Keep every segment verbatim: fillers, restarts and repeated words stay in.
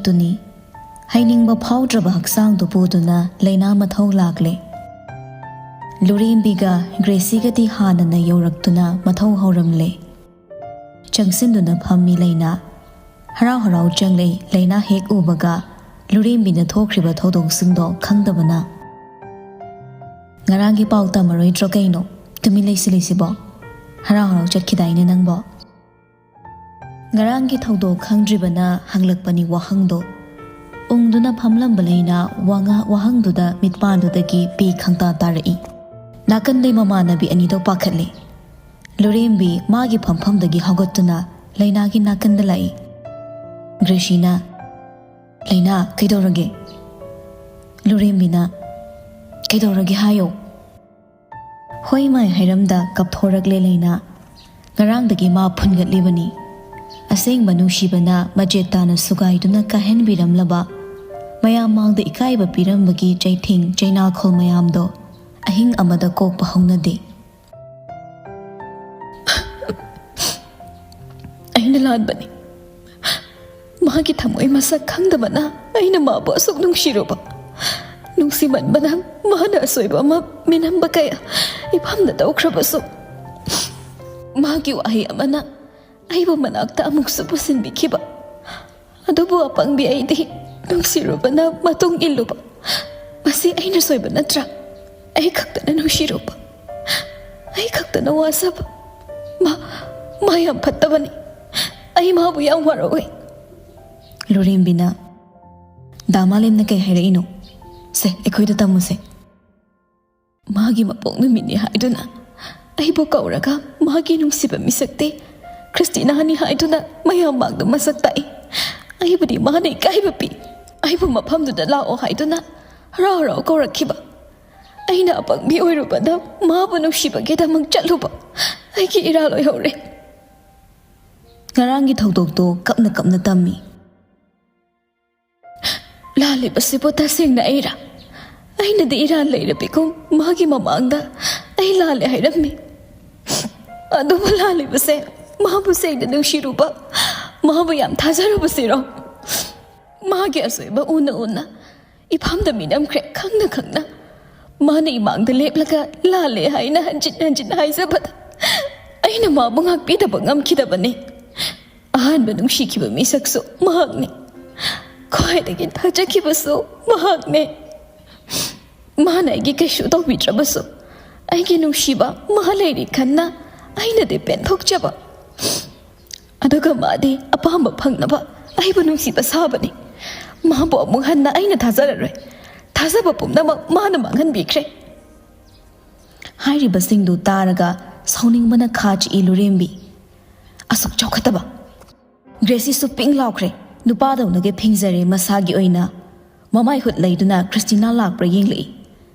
ꯇꯨꯅꯤ꯫ ꯍꯩꯅꯤꯡꯕ ꯐꯥꯎꯗ꯭ꯔꯕ ꯍꯛꯆꯥꯡꯗꯨ ꯄꯨꯗꯨꯅ ꯂꯥꯏꯅꯥ ꯃꯊꯧ ꯂꯥꯛꯂꯦ꯫ ꯂꯨꯔꯦꯝꯕꯤꯒ ꯒ꯭ꯔꯦꯁꯤꯒꯗꯤ ꯍꯥꯟꯅꯅ ꯌꯧꯔꯛꯇꯨꯅ ꯃꯊꯧ ꯍꯧꯔꯝꯂꯦ꯫ ꯆꯪꯁꯤꯟꯗꯨꯅ ꯐꯝꯃꯤ ꯂꯥꯏꯅꯥ꯫ ꯍꯔꯥꯎ ꯍꯔꯥꯎ ꯆꯪꯂꯛꯏ ꯂꯥꯏꯅꯥ ꯍꯦꯛ ꯎꯕꯒ꯫ ꯂꯨꯔꯦꯝꯕꯤꯅ ꯊꯣꯛꯈ꯭ꯔꯤꯕ ꯊꯧꯗꯣꯛꯁꯤꯡꯗꯣ ꯈꯪꯗꯕꯅ꯫ "ꯉꯔꯥꯡꯒꯤ ꯄꯥꯎ ꯇꯝꯃꯔꯣꯏꯗ꯭ꯔꯣ ꯀꯩꯅꯣ? ꯇꯨꯃꯤꯟ ꯂꯩꯁꯤꯜꯂꯤꯁꯤꯕꯣ? ꯍꯔꯥꯎ ꯍꯔꯥꯎ ꯆꯠꯈꯤꯗꯥꯏꯅꯦ ꯅꯪꯕꯣ?" ꯉꯔꯥꯡꯒꯤ ꯊꯧꯗꯣꯛ ꯈꯪꯗ꯭ꯔꯤꯕꯅ ꯍꯪꯂꯛꯄꯅꯤ ꯋꯥꯍꯪꯗꯣ꯫ ꯎꯪꯗꯨꯅ ꯐꯝꯂꯝꯕ ꯂꯥꯏꯅꯥ ꯋꯥꯉ-, ꯋꯥꯍꯪꯗꯨꯗ ꯃꯤꯠꯄꯥꯟꯗꯨꯗꯒꯤ ꯄꯤ ꯈꯪꯇꯥ ꯇꯥꯔꯛꯏ꯫ ꯅꯥꯀꯟꯗꯩ ꯃꯃꯥꯟꯅꯕꯤ ꯑꯅꯤꯗꯣ ꯄꯥꯈꯠꯂꯤ꯫ ꯂꯨꯔꯦꯝꯕꯤ ꯃꯥꯒꯤ ꯐꯝꯐꯝꯗꯒꯤ ꯍꯧꯒꯠꯇꯨꯅ ꯂꯥꯏꯅꯥꯒꯤ ꯅꯥꯀꯟꯗ ꯂꯥꯛꯏ꯫ ꯒ꯭ꯔꯦꯁꯤꯅ, "ꯂꯥꯏꯅꯥ, ꯀꯩꯗꯧꯔꯒꯦ?" ꯂꯨꯔꯦꯝꯕꯤꯅ, "ꯀꯩꯗꯧꯔꯒꯦ ꯍꯥꯏꯌꯣ?" ꯍꯣꯏ ꯃꯥꯏ ꯍꯥꯏꯔꯝꯗ ꯀꯞꯊꯣꯔꯛꯂꯦ ꯂꯥꯏꯅꯥ꯫ ꯉꯔꯥꯡꯗꯒꯤ ꯃꯥ ꯐꯨꯟꯒꯠꯂꯤꯕꯅꯤ꯫ ꯑꯁꯦꯡꯕ ꯅꯨꯡꯁꯤꯕꯅ ꯃꯆꯦꯠ ꯇꯥꯅ ꯁꯨꯒꯥꯏꯗꯨꯅ ꯀꯥꯏꯍꯟꯕꯤꯔꯝꯂꯕ, ꯃꯌꯥꯝ ꯃꯥꯡꯗ ꯏꯀꯥꯏꯕ ꯄꯤꯔꯝꯕꯒꯤ ꯆꯩꯊꯦꯡ ꯆꯩꯅꯥꯈꯣꯜ ꯃꯌꯥꯝꯗꯣ ꯑꯍꯤꯡ ꯑꯃꯗ ꯀꯣꯛꯄ ꯍꯧꯅꯗꯦ꯫ "ꯑꯩꯅ ꯂꯥꯟꯕꯅꯤ꯫ ꯃꯥꯒꯤ ꯊꯃꯣꯏ ꯃꯁꯛ ꯈꯪꯗꯕꯅ ꯑꯩꯅ ꯃꯥꯕꯨ ꯑꯁꯨꯛ ꯅꯨꯡꯁꯤꯔꯨꯕ꯫ ꯅꯨꯡꯁꯤꯃꯟꯕꯅ ꯃꯥꯅ ꯑꯁꯣꯏꯕ ꯑꯃ ꯃꯤꯅꯝꯕ ꯀꯌꯥ ꯏꯐꯝꯗ ꯇꯧꯈ꯭ꯔꯕꯁꯨ, ꯃꯥꯒꯤ ꯋꯥꯍꯩ ꯑꯃꯅ ꯑꯩꯕꯨ ꯃꯅꯥꯛꯇ ꯑꯃꯨꯛꯁꯨ ꯄꯨꯁꯤꯟꯕꯤꯈꯤꯕ꯫ ꯑꯗꯨꯕꯨ ꯑꯄꯪꯕꯤ ꯑꯩꯗꯤ ꯅꯨꯡꯁꯤꯔꯨꯕꯅ ꯃꯇꯨꯡ ꯏꯜꯂꯨꯕ꯫ ꯃꯁꯤ ꯑꯩꯅ ꯁꯣꯏꯕ ꯅꯠꯇ꯭ꯔꯥ? ꯑꯩ ꯈꯛꯇꯅ ꯅꯨꯡꯁꯤꯔꯨꯕ, ꯑꯩ ꯈꯛꯇꯅ ꯋꯥꯖꯕ꯫ ꯃꯥ, ꯃꯥ ꯌꯥꯝ ꯐꯠꯇꯕꯅꯤ꯫ ꯑꯩ ꯃꯥꯕꯨ ꯌꯥꯝ ꯋꯥꯔꯧꯏ꯫" ꯂꯨꯔꯦꯝꯕꯤꯅ, "ꯗꯥ ꯃꯥꯂꯦꯝꯅ ꯀꯩ ꯍꯥꯏꯔꯛꯏꯅꯣ? ꯁꯦ, ꯑꯩꯈꯣꯏꯗ ꯇꯝꯃꯨꯁꯦ꯫ ꯃꯥꯒꯤ ꯃꯄꯣꯛ ꯅꯨꯃꯤꯠꯅꯤ ꯍꯥꯏꯗꯨꯅ ꯑꯩꯕꯨ ꯀꯧꯔꯒ ꯃꯥꯒꯤ ꯅꯨꯡꯁꯤꯕ ꯃꯤꯁꯛꯇꯤ ꯈ꯭ꯔꯤꯁꯇꯤꯅꯥꯅꯤ ꯍꯥꯏꯗꯨꯅ ꯃꯌꯥꯝ ꯃꯥꯡꯗ ꯃꯁꯛ ꯇꯥꯛꯏ꯫ ꯑꯩꯕꯨꯗꯤ ꯃꯥꯅ ꯏꯀꯥꯏꯕ ꯄꯤ꯫ ꯑꯩꯕꯨ ꯃꯐꯝꯗꯨꯗ ꯂꯥꯛꯑꯣ ꯍꯥꯏꯗꯨꯅ ꯍꯔꯥꯎ ꯍꯔꯥꯎ ꯀꯧꯔꯛꯈꯤꯕ꯫ ꯑꯩꯅ ꯑꯄꯪꯕꯤ ꯑꯣꯏꯔꯨꯕꯗ ꯃꯥꯕꯨ ꯅꯨꯡꯁꯤꯕꯒꯤꯗꯃꯛ ꯆꯠꯂꯨꯕ꯫ ꯑꯩꯒꯤ ꯏꯔꯥꯜ ꯑꯣꯏꯍꯧꯔꯦ꯫" ꯉꯔꯥꯡꯒꯤ ꯊꯧꯗꯣꯛꯇꯣ ꯀꯞꯅ ꯀꯞꯅ ꯇꯝꯃꯤ꯫ "ꯂꯥꯜꯂꯤꯕꯁꯤꯕꯨ ꯇꯁꯦꯡꯅ ꯑꯩꯔꯥ? ꯑꯩꯅꯗꯤ ꯏꯔꯥꯜ ꯂꯩꯔꯕꯤꯒꯨꯝ ꯃꯥꯒꯤ ꯃꯃꯥꯡꯗ ꯑꯩ ꯂꯥꯜꯂꯦ ꯍꯥꯏꯔꯝꯃꯤ꯫ ꯑꯗꯨꯕꯨ ꯂꯥꯜꯂꯤꯕꯁꯦ ꯃꯥꯕꯨ ꯁꯦꯡꯅ ꯅꯨꯡꯁꯤꯔꯨꯕ, ꯃꯥꯕꯨ ꯌꯥꯝ ꯊꯥꯖꯔꯨꯕꯁꯤꯔꯣ? ꯃꯥꯒꯤ ꯑꯁꯣꯏꯕ ꯎꯅ ꯎꯅ ꯏꯐꯝꯗ ꯃꯤꯅꯝꯈ꯭ꯔꯦ, ꯈꯪꯅ ꯈꯪꯅ꯫ ꯃꯥꯅ ꯏꯃꯥꯡꯗ ꯂꯦꯞꯂꯒ ꯂꯥꯜꯂꯦ ꯍꯥꯏꯅ ꯍꯟꯖꯤꯟ ꯍꯟꯖꯤꯟ ꯍꯥꯏꯖꯕꯗ ꯑꯩꯅ ꯃꯥꯕꯨ ꯉꯥꯛꯄꯤꯗꯕ ꯉꯝꯈꯤꯗꯕꯅꯤ꯫ ꯑꯍꯥꯟꯕ ꯅꯨꯡꯁꯤꯈꯤꯕ ꯃꯤꯁꯛꯁꯨ ꯃꯍꯥꯛꯅꯤ꯫ ꯈ꯭ꯋꯥꯏꯗꯒꯤ ꯊꯥꯖꯈꯤꯕꯁꯨ ꯃꯍꯥꯛꯅꯤ꯫ ꯃꯥꯅ ꯑꯩꯒꯤ ꯀꯩꯁꯨ ꯇꯧꯕꯤꯗ꯭ꯔꯕꯁꯨ, ꯑꯩꯒꯤ ꯅꯨꯡꯁꯤꯕ ꯃꯥ ꯂꯩꯔꯤ ꯈꯟꯅ ꯑꯩꯅꯗꯤ ꯄꯦꯟꯊꯣꯛꯆꯕ꯫ ꯑꯗꯨꯒ ꯃꯥꯗꯤ ꯑꯄꯥꯝꯕ ꯐꯪꯅꯕ ꯑꯩꯕꯨ ꯅꯨꯡꯁꯤꯕ ꯁꯥꯕꯅꯤ꯫ ꯃꯥꯕꯨ ꯑꯃꯨꯛ ꯍꯟꯅ ꯑꯩꯅ ꯊꯥꯖꯔꯔꯣꯏ꯫ ꯊꯥꯖꯕ ꯄꯨꯝꯅꯃꯛ ꯃꯥꯅ ꯃꯥꯡꯍꯟꯕꯤꯈ꯭ꯔꯦ꯫ ꯍꯥꯏꯔꯤꯕꯁꯤꯡꯗꯨ ꯇꯥꯔꯒ ꯁꯥꯎꯅꯤꯡꯕꯅ ꯈꯥ ꯆꯤꯛꯏ ꯂꯨꯔꯦꯝꯕꯤ꯫ ꯑꯁꯨꯛ ꯆꯥꯎꯈꯠꯇꯕ! ꯒ꯭ꯔꯦꯁꯤꯁꯨ ꯄꯤꯡ ꯂꯥꯎꯈ꯭ꯔꯦ꯫ ꯅꯨꯄꯥꯗꯧꯅꯒ ꯐꯤꯡꯖꯔꯦ ꯃꯁꯥꯒꯤ ꯑꯣꯏꯅ꯫ ꯃꯃꯥꯏ ꯍꯨꯠ ꯂꯩꯗꯨꯅ ꯈ꯭ꯔꯤꯁꯇꯤꯅꯥ ꯂꯥꯛꯄ꯭ꯔꯥ ꯌꯦꯡꯂꯛꯏ꯫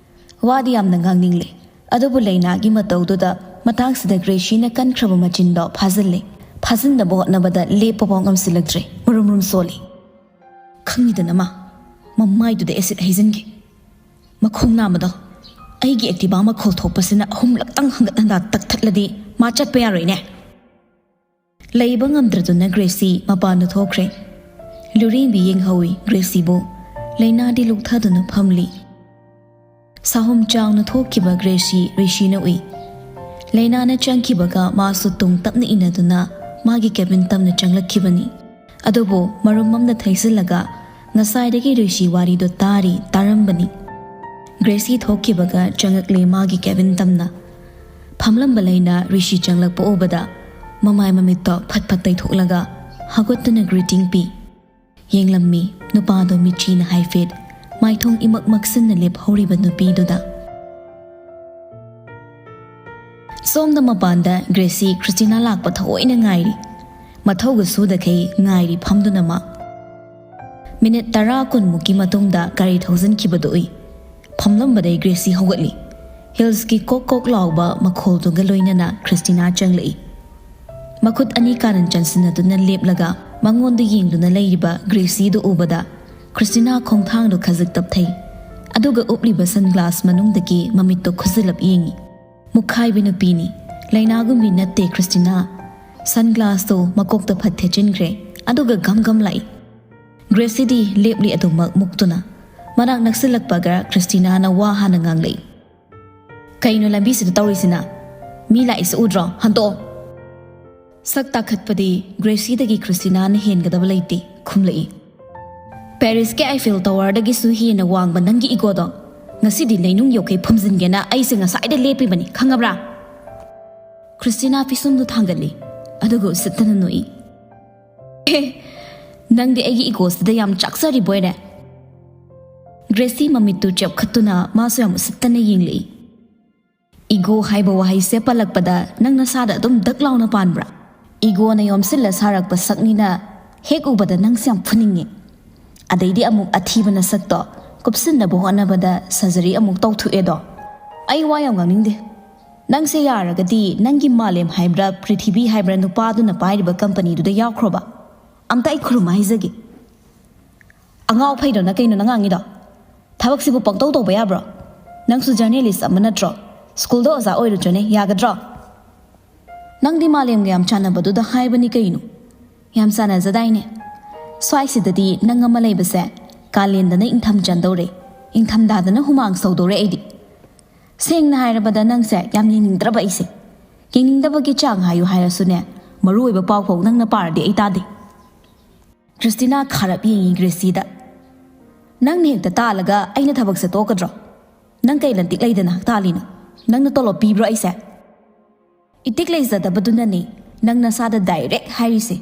ꯋꯥꯗꯤ ꯌꯥꯝꯅ ꯉꯥꯡꯅꯤꯡꯂꯦ, ꯑꯗꯨꯕꯨ ꯂꯩꯅꯥꯒꯤ ꯃꯇꯧꯗꯨꯗ ꯃꯇꯥꯡꯁꯤꯗ ꯒ꯭ꯔꯦꯁꯤꯅ ꯀꯟꯈ꯭ꯔꯕ ꯃꯆꯤꯟꯗꯣ ꯐꯥꯖꯤꯜꯂꯦ꯫ ꯐꯥꯖꯤꯟꯅꯕ ꯍꯣꯠꯅꯕꯗ ꯂꯦꯞꯄꯐꯥꯎ ꯉꯝꯁꯤꯜꯂꯛꯇ꯭ꯔꯦ꯫ ꯃꯔꯨꯝ ꯃꯔꯨꯝ ꯁꯣꯜꯂꯤ꯫ ꯈꯪꯉꯤꯗꯅ ꯃꯥ, ꯃꯃꯥꯏꯗꯨꯗ ꯑꯦꯁꯤꯗ ꯍꯩꯖꯤꯟꯒꯦ꯫ ꯃꯈꯣꯡ ꯅꯥꯝꯃꯗꯣ, ꯑꯩꯒꯤ ꯑꯦꯛꯇꯤꯚꯥ ꯃꯈꯣꯜ ꯊꯣꯛꯄꯁꯤꯅ ꯑꯍꯨꯝꯂꯛꯇꯪ ꯍꯪꯒꯠ ꯍꯟꯗꯥ ꯇꯛꯊꯠꯂꯗꯤ ꯃꯥ ꯆꯠꯄ ꯌꯥꯔꯣꯏꯅꯦ꯫ ꯂꯩꯕ ꯉꯝꯗ꯭ꯔꯗꯨꯅ ꯒ꯭ꯔꯦꯁꯤ ꯃꯄꯥꯟꯗ ꯊꯣꯛꯈ꯭ꯔꯦ꯫ ꯂꯨꯔꯦꯝꯕꯤ ꯌꯦꯡꯍꯧꯏ ꯒ꯭ꯔꯦꯁꯤꯕꯨ꯫ ꯂꯩꯅꯥꯗꯤ ꯂꯨꯛꯊꯗꯨꯅ ꯐꯝꯂꯤ꯫ ꯁꯥꯍꯨꯝ ꯆꯥꯎꯅ ꯊꯣꯛꯈꯤꯕ ꯒ꯭ꯔꯦꯁꯤ ꯔꯤꯁꯤꯅ ꯎꯏ꯫ ꯂꯩꯅꯥꯅ ꯆꯪꯈꯤꯕꯒ ꯃꯥꯁꯨ ꯇꯨꯡ ꯇꯞꯅ ꯏꯟꯅꯗꯨꯅ ꯃꯥꯒꯤ ꯀꯦꯕꯤꯟ ꯇꯝꯅ ꯆꯪꯂꯛꯈꯤꯕꯅꯤ꯫ ꯑꯗꯨꯕꯨ ꯃꯔꯨꯝ ꯑꯃꯅ ꯊꯩꯖꯤꯜꯂꯒ ꯉꯁꯥꯏꯗꯒꯤ ꯔꯤꯁꯤ ꯋꯥꯔꯤꯗꯣ ꯇꯥꯔꯤ ꯇꯥꯔꯝꯕꯅꯤ꯫ ꯒ꯭ꯔꯦꯁꯤ ꯊꯣꯛꯈꯤꯕꯒ ꯆꯪꯉꯛꯂꯦ ꯃꯥꯒꯤ ꯀꯦꯕꯤꯟ ꯇꯝꯅ꯫ ꯐꯝꯂꯝꯕ ꯂꯩꯅꯥ ꯔꯤꯁꯤ ꯆꯪꯂꯛꯄ ꯎꯕꯗ ꯃꯃꯥꯏ ꯃꯃꯤꯠꯇꯣ ꯐꯠ ꯐꯠ ꯇꯩꯊꯣꯛꯂꯒ ꯍꯧꯒꯠꯇꯨꯅ ꯒ꯭ꯔꯤꯇꯤꯡ ꯄꯤ꯫ ꯌꯦꯡꯂꯝꯃꯤ ꯅꯨꯄꯥꯗꯣ ꯃꯤꯠꯆꯤꯅ ꯍꯥꯏꯐꯦꯠ ꯃꯥꯏꯊꯣꯡ ꯏꯃꯛ ꯃꯛꯁꯤꯟꯅ ꯂꯦꯞꯍꯧꯔꯤꯕ ꯅꯨꯄꯤꯗꯨꯗ꯫ ꯁꯣꯝꯗ ꯃꯄꯥꯟꯗ ꯒ꯭ꯔꯦꯁꯤ ꯈ꯭ꯔꯤꯁꯇꯤꯅꯥ ꯂꯥꯛꯄ ꯊꯑꯣꯏꯅ ꯉꯥꯏꯔꯤ꯫ ꯃꯊꯧꯒ ꯁꯨꯗꯈꯩ ꯉꯥꯏꯔꯤ ꯐꯝꯗꯨꯅ ꯃꯥ꯫ ꯃꯤꯅꯤꯠ ꯇꯔꯥ ꯀꯨꯟꯃꯨꯛꯀꯤ ꯃꯇꯨꯡꯗ ꯒꯥꯔꯤ ꯊꯧꯖꯤꯟꯈꯤꯕꯗꯨ ꯎꯏ꯫ ꯐꯝꯂꯝꯕꯗꯩ ꯒ꯭ꯔꯦꯁꯤ ꯍꯧꯒꯠꯂꯤ꯫ ꯍꯤꯜꯁꯀꯤ ꯀꯣꯛ ꯀꯣꯛ ꯂꯥꯎꯕ ꯃꯈꯣꯜꯗꯨꯒ ꯂꯣꯏꯅꯅ ꯈ꯭ꯔꯤꯁꯇꯤꯅꯥ ꯆꯪꯂꯛꯏ꯫ ꯃꯈꯨꯠ ꯑꯅꯤ ꯀꯥꯔꯟ ꯆꯟꯁꯤꯟꯅꯗꯨꯅ ꯂꯦꯞꯂꯒ ꯃꯉꯣꯟꯗ ꯌꯦꯡꯗꯨꯅ ꯂꯩꯔꯤꯕ ꯒ꯭ꯔꯦꯁꯤꯗꯨ ꯎꯕꯗ ꯈ꯭ꯔꯤꯁꯇꯤꯅꯥ ꯈꯣꯡꯊꯥꯡꯗꯨ ꯈꯖꯤꯛ ꯇꯞꯊꯩ꯫ ꯑꯗꯨꯒ ꯎꯞꯂꯤꯕ ꯁꯟꯒ꯭ꯂꯥꯁ ꯃꯅꯨꯡꯗꯒꯤ ꯃꯃꯤꯠꯇꯣ ꯈꯨꯖꯤꯜꯂꯞ ꯌꯦꯡꯉꯤ꯫ ꯃꯨꯛꯈꯥꯏꯕꯤ ꯅꯨꯄꯤꯅꯤ꯫ ꯂꯩꯅꯥꯒꯨꯝꯕꯤ ꯅꯠꯇꯦ ꯈ꯭ꯔꯤꯁꯇꯤꯅꯥ꯫ ꯁꯟꯒ꯭ꯂꯥꯁꯇꯣ ꯃꯀꯣꯛꯇ ꯐꯠ ꯊꯦꯠꯆꯤꯟꯈ꯭ꯔꯦ꯫ ꯑꯗꯨꯒ ꯒꯝ ꯒꯝ ꯂꯥꯛꯏ꯫ ꯒ꯭ꯔꯦꯁꯤꯗꯤ ꯂꯦꯞꯂꯤ ꯑꯗꯨꯃꯛ ꯃꯨꯛꯇꯨꯅ꯫ ꯃꯅꯥꯛ ꯅꯛꯁꯤꯜꯂꯛꯄꯒ ꯈ꯭ꯔꯤꯁꯇꯤꯅꯥꯅ ꯋꯥ ꯍꯥꯟꯅ ꯉꯥꯡꯂꯛꯏ꯫ "ꯀꯩꯅꯣ ꯂꯝꯕꯤꯁꯤꯗ ꯇꯧꯔꯤꯁꯤꯅ? ꯃꯤ ꯂꯥꯛꯏꯁꯤ ꯎꯗ꯭ꯔꯣ? ꯍꯟꯇꯣꯛꯑꯣ!" ꯁꯛ ꯇꯥꯈꯠꯄꯗꯤ ꯒ꯭ꯔꯦꯁꯤꯗꯒꯤ ꯈ꯭ꯔꯤꯁꯇꯤꯅꯥꯅ ꯍꯦꯟꯒꯗꯕ ꯂꯩꯇꯦ, ꯈꯨꯝꯂꯛꯏ꯫ "ꯄꯦꯔꯤꯁꯀꯤ ꯑꯥꯏꯐꯦꯜ ꯇꯋꯥꯔꯗꯒꯤꯁꯨ ꯍꯦꯟꯅ ꯋꯥꯡꯕ ꯅꯪꯒꯤ ꯏꯒꯣꯗꯣ ꯉꯁꯤꯗꯤ ꯂꯩꯅꯨꯡ ꯌꯧꯈꯩ ꯐꯨꯝꯖꯤꯟꯒꯦꯅ ꯑꯩꯁꯦ ꯉꯁꯥꯏꯗ ꯂꯦꯞꯄꯤꯕꯅꯤ, ꯈꯪꯉꯕ꯭ꯔꯥ?" ꯈ꯭ꯔꯤꯁꯇꯤꯅꯥ ꯄꯤꯁꯨꯝꯗꯨ ꯊꯥꯡꯒꯠꯂꯤ, ꯑꯗꯨꯒ ꯎꯁꯤꯠꯇꯅ ꯅꯣꯛꯏ꯫ "ꯑꯦ, ꯅꯪꯗꯤ ꯑꯩꯒꯤ ꯏꯒꯣꯁꯤꯗ ꯌꯥꯝ ꯆꯥꯛꯆꯔꯤꯕꯣꯏꯔꯦ?" ꯒ꯭ꯔꯦꯁꯤ ꯃꯃꯤꯠꯇꯨ ꯆꯦꯞꯈꯠꯇꯨꯅ ꯃꯥꯁꯨ ꯌꯥꯝ ꯎꯁꯤꯠꯇꯅ ꯌꯦꯡꯂꯛꯏ꯫ "ꯏꯒꯣ ꯍꯥꯏꯕ ꯋꯥꯍꯩꯁꯦ ꯄꯜꯂꯛꯄꯗ ꯅꯪ ꯅꯁꯥꯗ ꯑꯗꯨꯝ ꯗꯛ ꯂꯥꯎꯅ ꯄꯥꯟꯕ꯭ꯔꯥ? ꯏꯒꯣꯅ ꯌꯣꯝꯁꯤꯜꯂ ꯁꯥꯔꯛꯄ ꯁꯛꯅꯤꯅ ꯍꯦꯛ ꯎꯕꯗ ꯅꯪꯁꯦ ꯌꯥꯝ ꯐꯨꯅꯤꯡꯉꯦ꯫ ꯑꯗꯩꯗꯤ ꯑꯃꯨꯛ ꯑꯊꯤꯕ ꯅꯁꯛꯇꯣ ꯀꯨꯞꯁꯤꯟꯅꯕ ꯍꯣꯠꯅꯕꯗ ꯁꯔꯖꯔꯤ ꯑꯃꯨꯛ ꯇꯧꯊꯣꯛꯑꯦꯗꯣ꯫ ꯑꯩ ꯋꯥ ꯌꯥꯝ ꯉꯥꯡꯅꯤꯡꯗꯦ꯫ ꯅꯪꯁꯦ ꯌꯥꯔꯒꯗꯤ ꯅꯪꯒꯤ ꯃꯥꯂꯦꯝ ꯍꯥꯏꯕ꯭ꯔꯥ ꯄ꯭ꯔꯤꯊꯤꯕꯤ ꯍꯥꯏꯕ꯭ꯔꯥ ꯅꯨꯄꯥꯗꯨꯅ ꯄꯥꯏꯔꯤꯕ ꯀꯝꯄꯅꯤꯗꯨꯗ ꯌꯥꯎꯈ꯭ꯔꯣꯕ꯫ ꯑꯝꯇ ꯑꯩ ꯈꯨꯔꯨꯝ ꯍꯥꯏꯖꯒꯦ꯫ ꯑꯉꯥꯎ ꯐꯩꯗꯣꯅ ꯀꯩꯅꯣ ꯅꯪ ꯉꯥꯡꯉꯤꯗꯣ? ꯊꯕꯛꯁꯤꯕꯨ ꯄꯪꯇꯧ ꯇꯧꯕ ꯌꯥꯕ꯭ꯔꯣ? ꯅꯪꯁꯨ ꯖꯔꯅꯦꯂꯤꯁ ꯑꯃ ꯅꯠꯇ꯭ꯔꯣ? ꯁ꯭ꯀꯨꯜꯗ ꯑꯣꯖꯥ ꯑꯣꯏꯔꯨꯆꯣꯅꯦ, ꯌꯥꯒꯗ꯭ꯔꯣ?" "ꯅꯪꯗꯤ ꯃꯥꯂꯦꯝꯒ ꯌꯥꯝ ꯆꯥꯟꯅꯕꯗꯨꯗ ꯍꯥꯏꯕꯅꯤ ꯀꯩꯅꯣ꯫ ꯌꯥꯝ ꯆꯥꯟꯅꯖꯗꯥꯏꯅꯦ? ꯁ꯭ꯋꯥꯏꯁꯤꯗꯗꯤ ꯅꯪ ꯑꯃ ꯂꯩꯕꯁꯦ ꯀꯥꯂꯦꯟꯗꯅ ꯏꯪꯊꯝ ꯆꯟꯗꯧꯔꯦ, ꯏꯪꯊꯝꯊꯥꯗꯅ ꯍꯨꯃꯥꯡ ꯁꯧꯗꯧꯔꯦ ꯑꯩꯗꯤ꯫ ꯁꯦꯡꯅ ꯍꯥꯏꯔꯕꯗ ꯅꯪꯁꯦ ꯌꯥꯝ ꯌꯦꯡꯅꯤꯡꯗ꯭ꯔꯕ ꯑꯩꯁꯦ꯫ ꯌꯦꯡꯅꯤꯡꯗꯕꯒꯤ ꯆꯥꯡ ꯍꯥꯏꯌꯨ ꯍꯥꯏꯔꯁꯨꯅꯦ, ꯃꯔꯨ ꯑꯣꯏꯕ ꯄꯥꯎ ꯐꯥꯎ ꯅꯪꯅ ꯄꯥꯔꯗꯤ ꯑꯩ ꯇꯥꯗꯦ꯫" ꯈ꯭ꯔꯤꯁꯇꯤꯅꯥ ꯈꯥꯔꯞ ꯌꯦꯡꯉꯤ ꯒ꯭ꯔꯦꯁꯤꯗ꯫ "ꯅꯪꯅ ꯍꯦꯛꯇ ꯇꯥꯜꯂꯒ ꯑꯩꯅ ꯊꯕꯛꯁꯦ ꯇꯣꯛꯀꯗ꯭ꯔꯣ? ꯅꯪ ꯀꯩ ꯂꯟꯇꯤꯛ ꯂꯩꯗꯅ ꯇꯥꯜꯂꯤꯅꯣ? ꯅꯪꯅ ꯇꯣꯂꯣꯞ ꯄꯤꯕ꯭ꯔꯣ ꯑꯩꯁꯦ?" "ꯏꯇꯤꯛ ꯂꯩꯖꯗꯕꯗꯨꯅꯅꯦ ꯅꯪ ꯅꯁꯥꯗ ꯗꯥꯏꯔꯦꯛ ꯍꯥꯏꯔꯤꯁꯦ꯫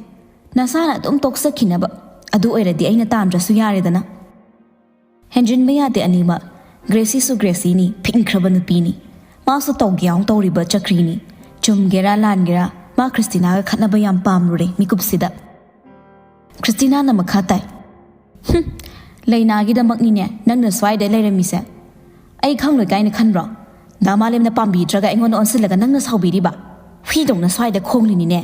ꯅꯁꯥꯅ ꯑꯗꯨꯝ ꯇꯣꯛꯆꯈꯤꯅꯕ꯫ ꯑꯗꯨ ꯑꯣꯏꯔꯗꯤ ꯑꯩꯅ ꯇꯥꯟꯗ꯭ꯔꯁꯨ ꯌꯥꯔꯦꯗꯅ꯫" ꯍꯦꯟꯖꯤꯟꯕ ꯌꯥꯗꯦ ꯑꯅꯤꯃꯛ꯫ ꯒ꯭ꯔꯦꯁꯤꯁꯨ ꯒ꯭ꯔꯦꯁꯤꯅꯤ, ꯐꯤꯡꯈ꯭ꯔꯕ ꯅꯨꯄꯤꯅꯤ꯫ ꯃꯥꯁꯨ ꯇꯧꯒꯦ ꯌꯥꯎꯅ ꯇꯧꯔꯤꯕ ꯆꯀ꯭ꯔꯤꯅꯤ꯫ ꯆꯨꯝꯒꯦꯔꯥ ꯂꯥꯟꯒꯦꯔꯥ, ꯃꯥ ꯈ꯭ꯔꯤꯁꯇꯤꯅꯥꯒ ꯈꯠꯅꯕ ꯌꯥꯝ ꯄꯥꯝꯂꯨꯔꯦ ꯃꯤꯀꯨꯞꯁꯤꯗ꯫ ꯈ꯭ꯔꯤꯁꯇꯤꯅꯥꯅ ꯃꯈꯥ ꯇꯥꯏ꯫ "ꯍꯨꯝ, ꯂꯩꯅꯥꯒꯤꯗꯃꯛꯅꯤꯅꯦ ꯅꯪꯅ ꯁ꯭ꯋꯥꯏꯗ ꯂꯩꯔꯝꯃꯤꯁꯦ꯫ ꯑꯩ ꯈꯪꯂꯣꯏ ꯀꯥꯏꯅ ꯈꯟꯕ꯭ꯔꯣ? ꯗꯥ ꯃꯥꯂꯦꯝꯅ ꯄꯥꯝꯕꯤꯗ꯭ꯔꯒ ꯑꯩꯉꯣꯟꯗ ꯑꯣꯟꯁꯤꯜꯂꯒ ꯅꯪꯅ ꯁꯥꯎꯕꯤꯔꯤꯕ? ꯍꯨꯏꯗꯧꯅ ꯁ꯭ꯋꯥꯏꯗ ꯈꯣꯡꯂꯤꯅꯤꯅꯦ꯫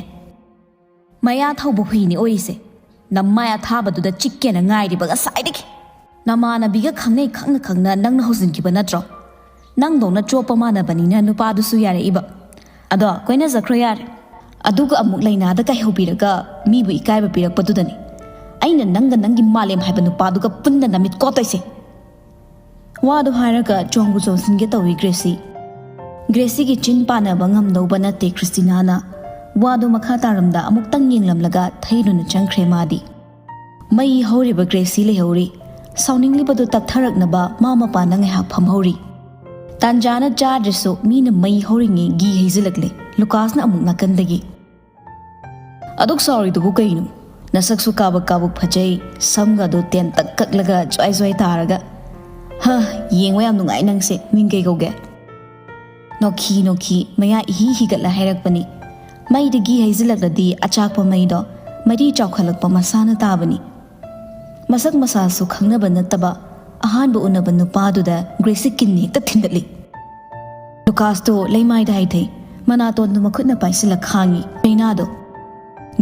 ꯃꯌꯥ ꯊꯧꯕ ꯍꯨꯏꯅꯤ ꯑꯣꯏꯔꯤꯁꯦ꯫ ꯅꯃꯥꯏ ꯑꯊꯥꯕꯗꯨꯗ ꯆꯤꯛꯀꯦꯅ ꯉꯥꯏꯔꯤꯕ ꯉꯁꯥꯏꯗꯒꯤ꯫ ꯅꯃꯥꯟꯅꯕꯤꯒ ꯈꯪꯅꯩ ꯈꯪꯅ ꯈꯪꯅ ꯅꯪꯅ ꯍꯧꯖꯤꯟꯈꯤꯕ ꯅꯠꯇ꯭ꯔꯣ? ꯅꯪꯗꯧꯅ ꯆꯣꯞꯄ ꯃꯥꯟꯅꯕꯅꯤꯅ ꯅꯨꯄꯥꯗꯨꯁꯨ ꯌꯥꯔꯛꯏꯕ꯫ ꯑꯗꯣ ꯀꯣꯏꯅꯖꯈ꯭ꯔꯣ ꯌꯥꯔꯦ꯫ ꯑꯗꯨꯒ ꯑꯃꯨꯛ ꯂꯩꯅꯥꯗ ꯀꯥꯏꯍꯧꯕꯤꯔꯒ ꯃꯤꯕꯨ ꯏꯀꯥꯏꯕ ꯄꯤꯔꯛꯄꯗꯨꯗꯅꯤ꯫ ꯑꯩꯅ ꯅꯪꯒ ꯅꯪꯒꯤ ꯃꯥꯂꯦꯝ ꯍꯥꯏꯕ ꯅꯨꯄꯥꯗꯨꯒ ꯄꯨꯟꯅ ꯅꯃꯤꯠ ꯀꯣꯠꯇꯣꯏꯁꯦ꯫ ꯋꯥꯗꯣ ꯍꯥꯏꯔꯒ ꯆꯣꯡꯕꯨ ꯆꯣꯡꯁꯤꯟꯒꯦ ꯇꯧꯏ ꯒ꯭ꯔꯦꯁꯤ꯫ ꯒ꯭ꯔꯦꯁꯤꯒꯤ ꯆꯤꯟ ꯄꯥꯟꯅꯕ ꯉꯝꯗꯧꯕ ꯅꯠꯇꯦ ꯈ꯭ꯔꯤꯁꯇꯤꯅꯥꯅ꯫ ꯋꯥꯗꯣ ꯃꯈꯥ ꯇꯥꯔꯝꯗ ꯑꯃꯨꯛꯇꯪ ꯌꯦꯡꯂꯝꯂꯒ ꯊꯩꯗꯨꯅ ꯆꯪꯈ꯭ꯔꯦ ꯃꯥꯗꯤ꯫ ꯃꯩ ꯍꯧꯔꯤꯕ ꯒ꯭ꯔꯦꯁꯤ ꯂꯩꯍꯧꯔꯤ꯫ ꯁꯥꯎꯅꯤꯡꯂꯤꯕꯗꯨ ꯇꯞꯊꯔꯛꯅꯕ ꯃꯥ ꯃꯄꯥꯟꯗ ꯉꯥꯏꯍꯥꯛ ꯐꯝꯍꯧꯔꯤ꯫ ꯇꯥꯟꯖꯥꯅ ꯆꯥꯗ꯭ꯔꯁꯨ ꯃꯤꯅ ꯃꯩ ꯍꯧꯔꯤꯉꯩ ꯘꯤ ꯍꯩꯖꯤꯜꯂꯛꯂꯦ ꯂꯨꯀꯥꯁꯅ ꯑꯃꯨꯛ ꯅꯥꯀꯟꯗꯒꯤ꯫ "ꯑꯗꯨꯛ ꯁꯥꯎꯔꯤꯗꯨꯕꯨ ꯀꯩꯅꯣ? ꯅꯁꯛꯁꯨ ꯀꯥꯕꯛ ꯀꯥꯕꯛ ꯐꯖꯩ, ꯁꯝꯒꯗꯣ ꯇꯦꯟꯇꯛ ꯀꯛꯂꯒ ꯖ꯭ꯋꯥꯏ ꯖ꯭ꯋꯥꯏ ꯇꯥꯔꯒ꯫ ꯍ, ꯌꯦꯡꯕ ꯌꯥꯝ ꯅꯨꯡꯉꯥꯏ ꯅꯪꯁꯦ, ꯃꯤꯡ ꯀꯩ ꯀꯧꯒꯦ?" ꯅꯣꯛꯈꯤ ꯅꯣꯛꯈꯤ ꯃꯌꯥ ꯏꯍꯤ ꯍꯤꯒꯠꯂ ꯍꯥꯏꯔꯛꯄꯅꯤ꯫ ꯃꯩꯗꯒꯤ ꯍꯩꯖꯤꯜꯂꯛꯂꯗꯤ ꯑꯆꯥꯛꯄ ꯃꯩꯗꯣ ꯃꯔꯤ ꯆꯥꯎꯈꯠꯂꯛꯄ ꯃꯁꯥꯅ ꯇꯥꯕꯅꯤ꯫ ꯃꯁꯛ ꯃꯁꯥꯁꯨ ꯈꯪꯅꯕ ꯅꯠꯇꯕ ꯑꯍꯥꯟꯕ ꯎꯅꯕ ꯅꯨꯄꯥꯗꯨꯗ ꯒ꯭ꯔꯦꯁꯤ ꯀꯤꯟ ꯍꯦꯛꯇ ꯊꯤꯟꯗꯠꯂꯤ꯫ ꯂꯨꯀꯥꯁꯇꯣ ꯂꯩꯃꯥꯏꯗ ꯍꯥꯏꯊꯩ, ꯃꯅꯥꯇꯣꯟꯗꯨ ꯃꯈꯨꯠꯅ ꯄꯥꯏꯁꯤꯜꯂ ꯈꯥꯡꯉꯤ꯫ ꯀꯩꯅꯥꯗꯣ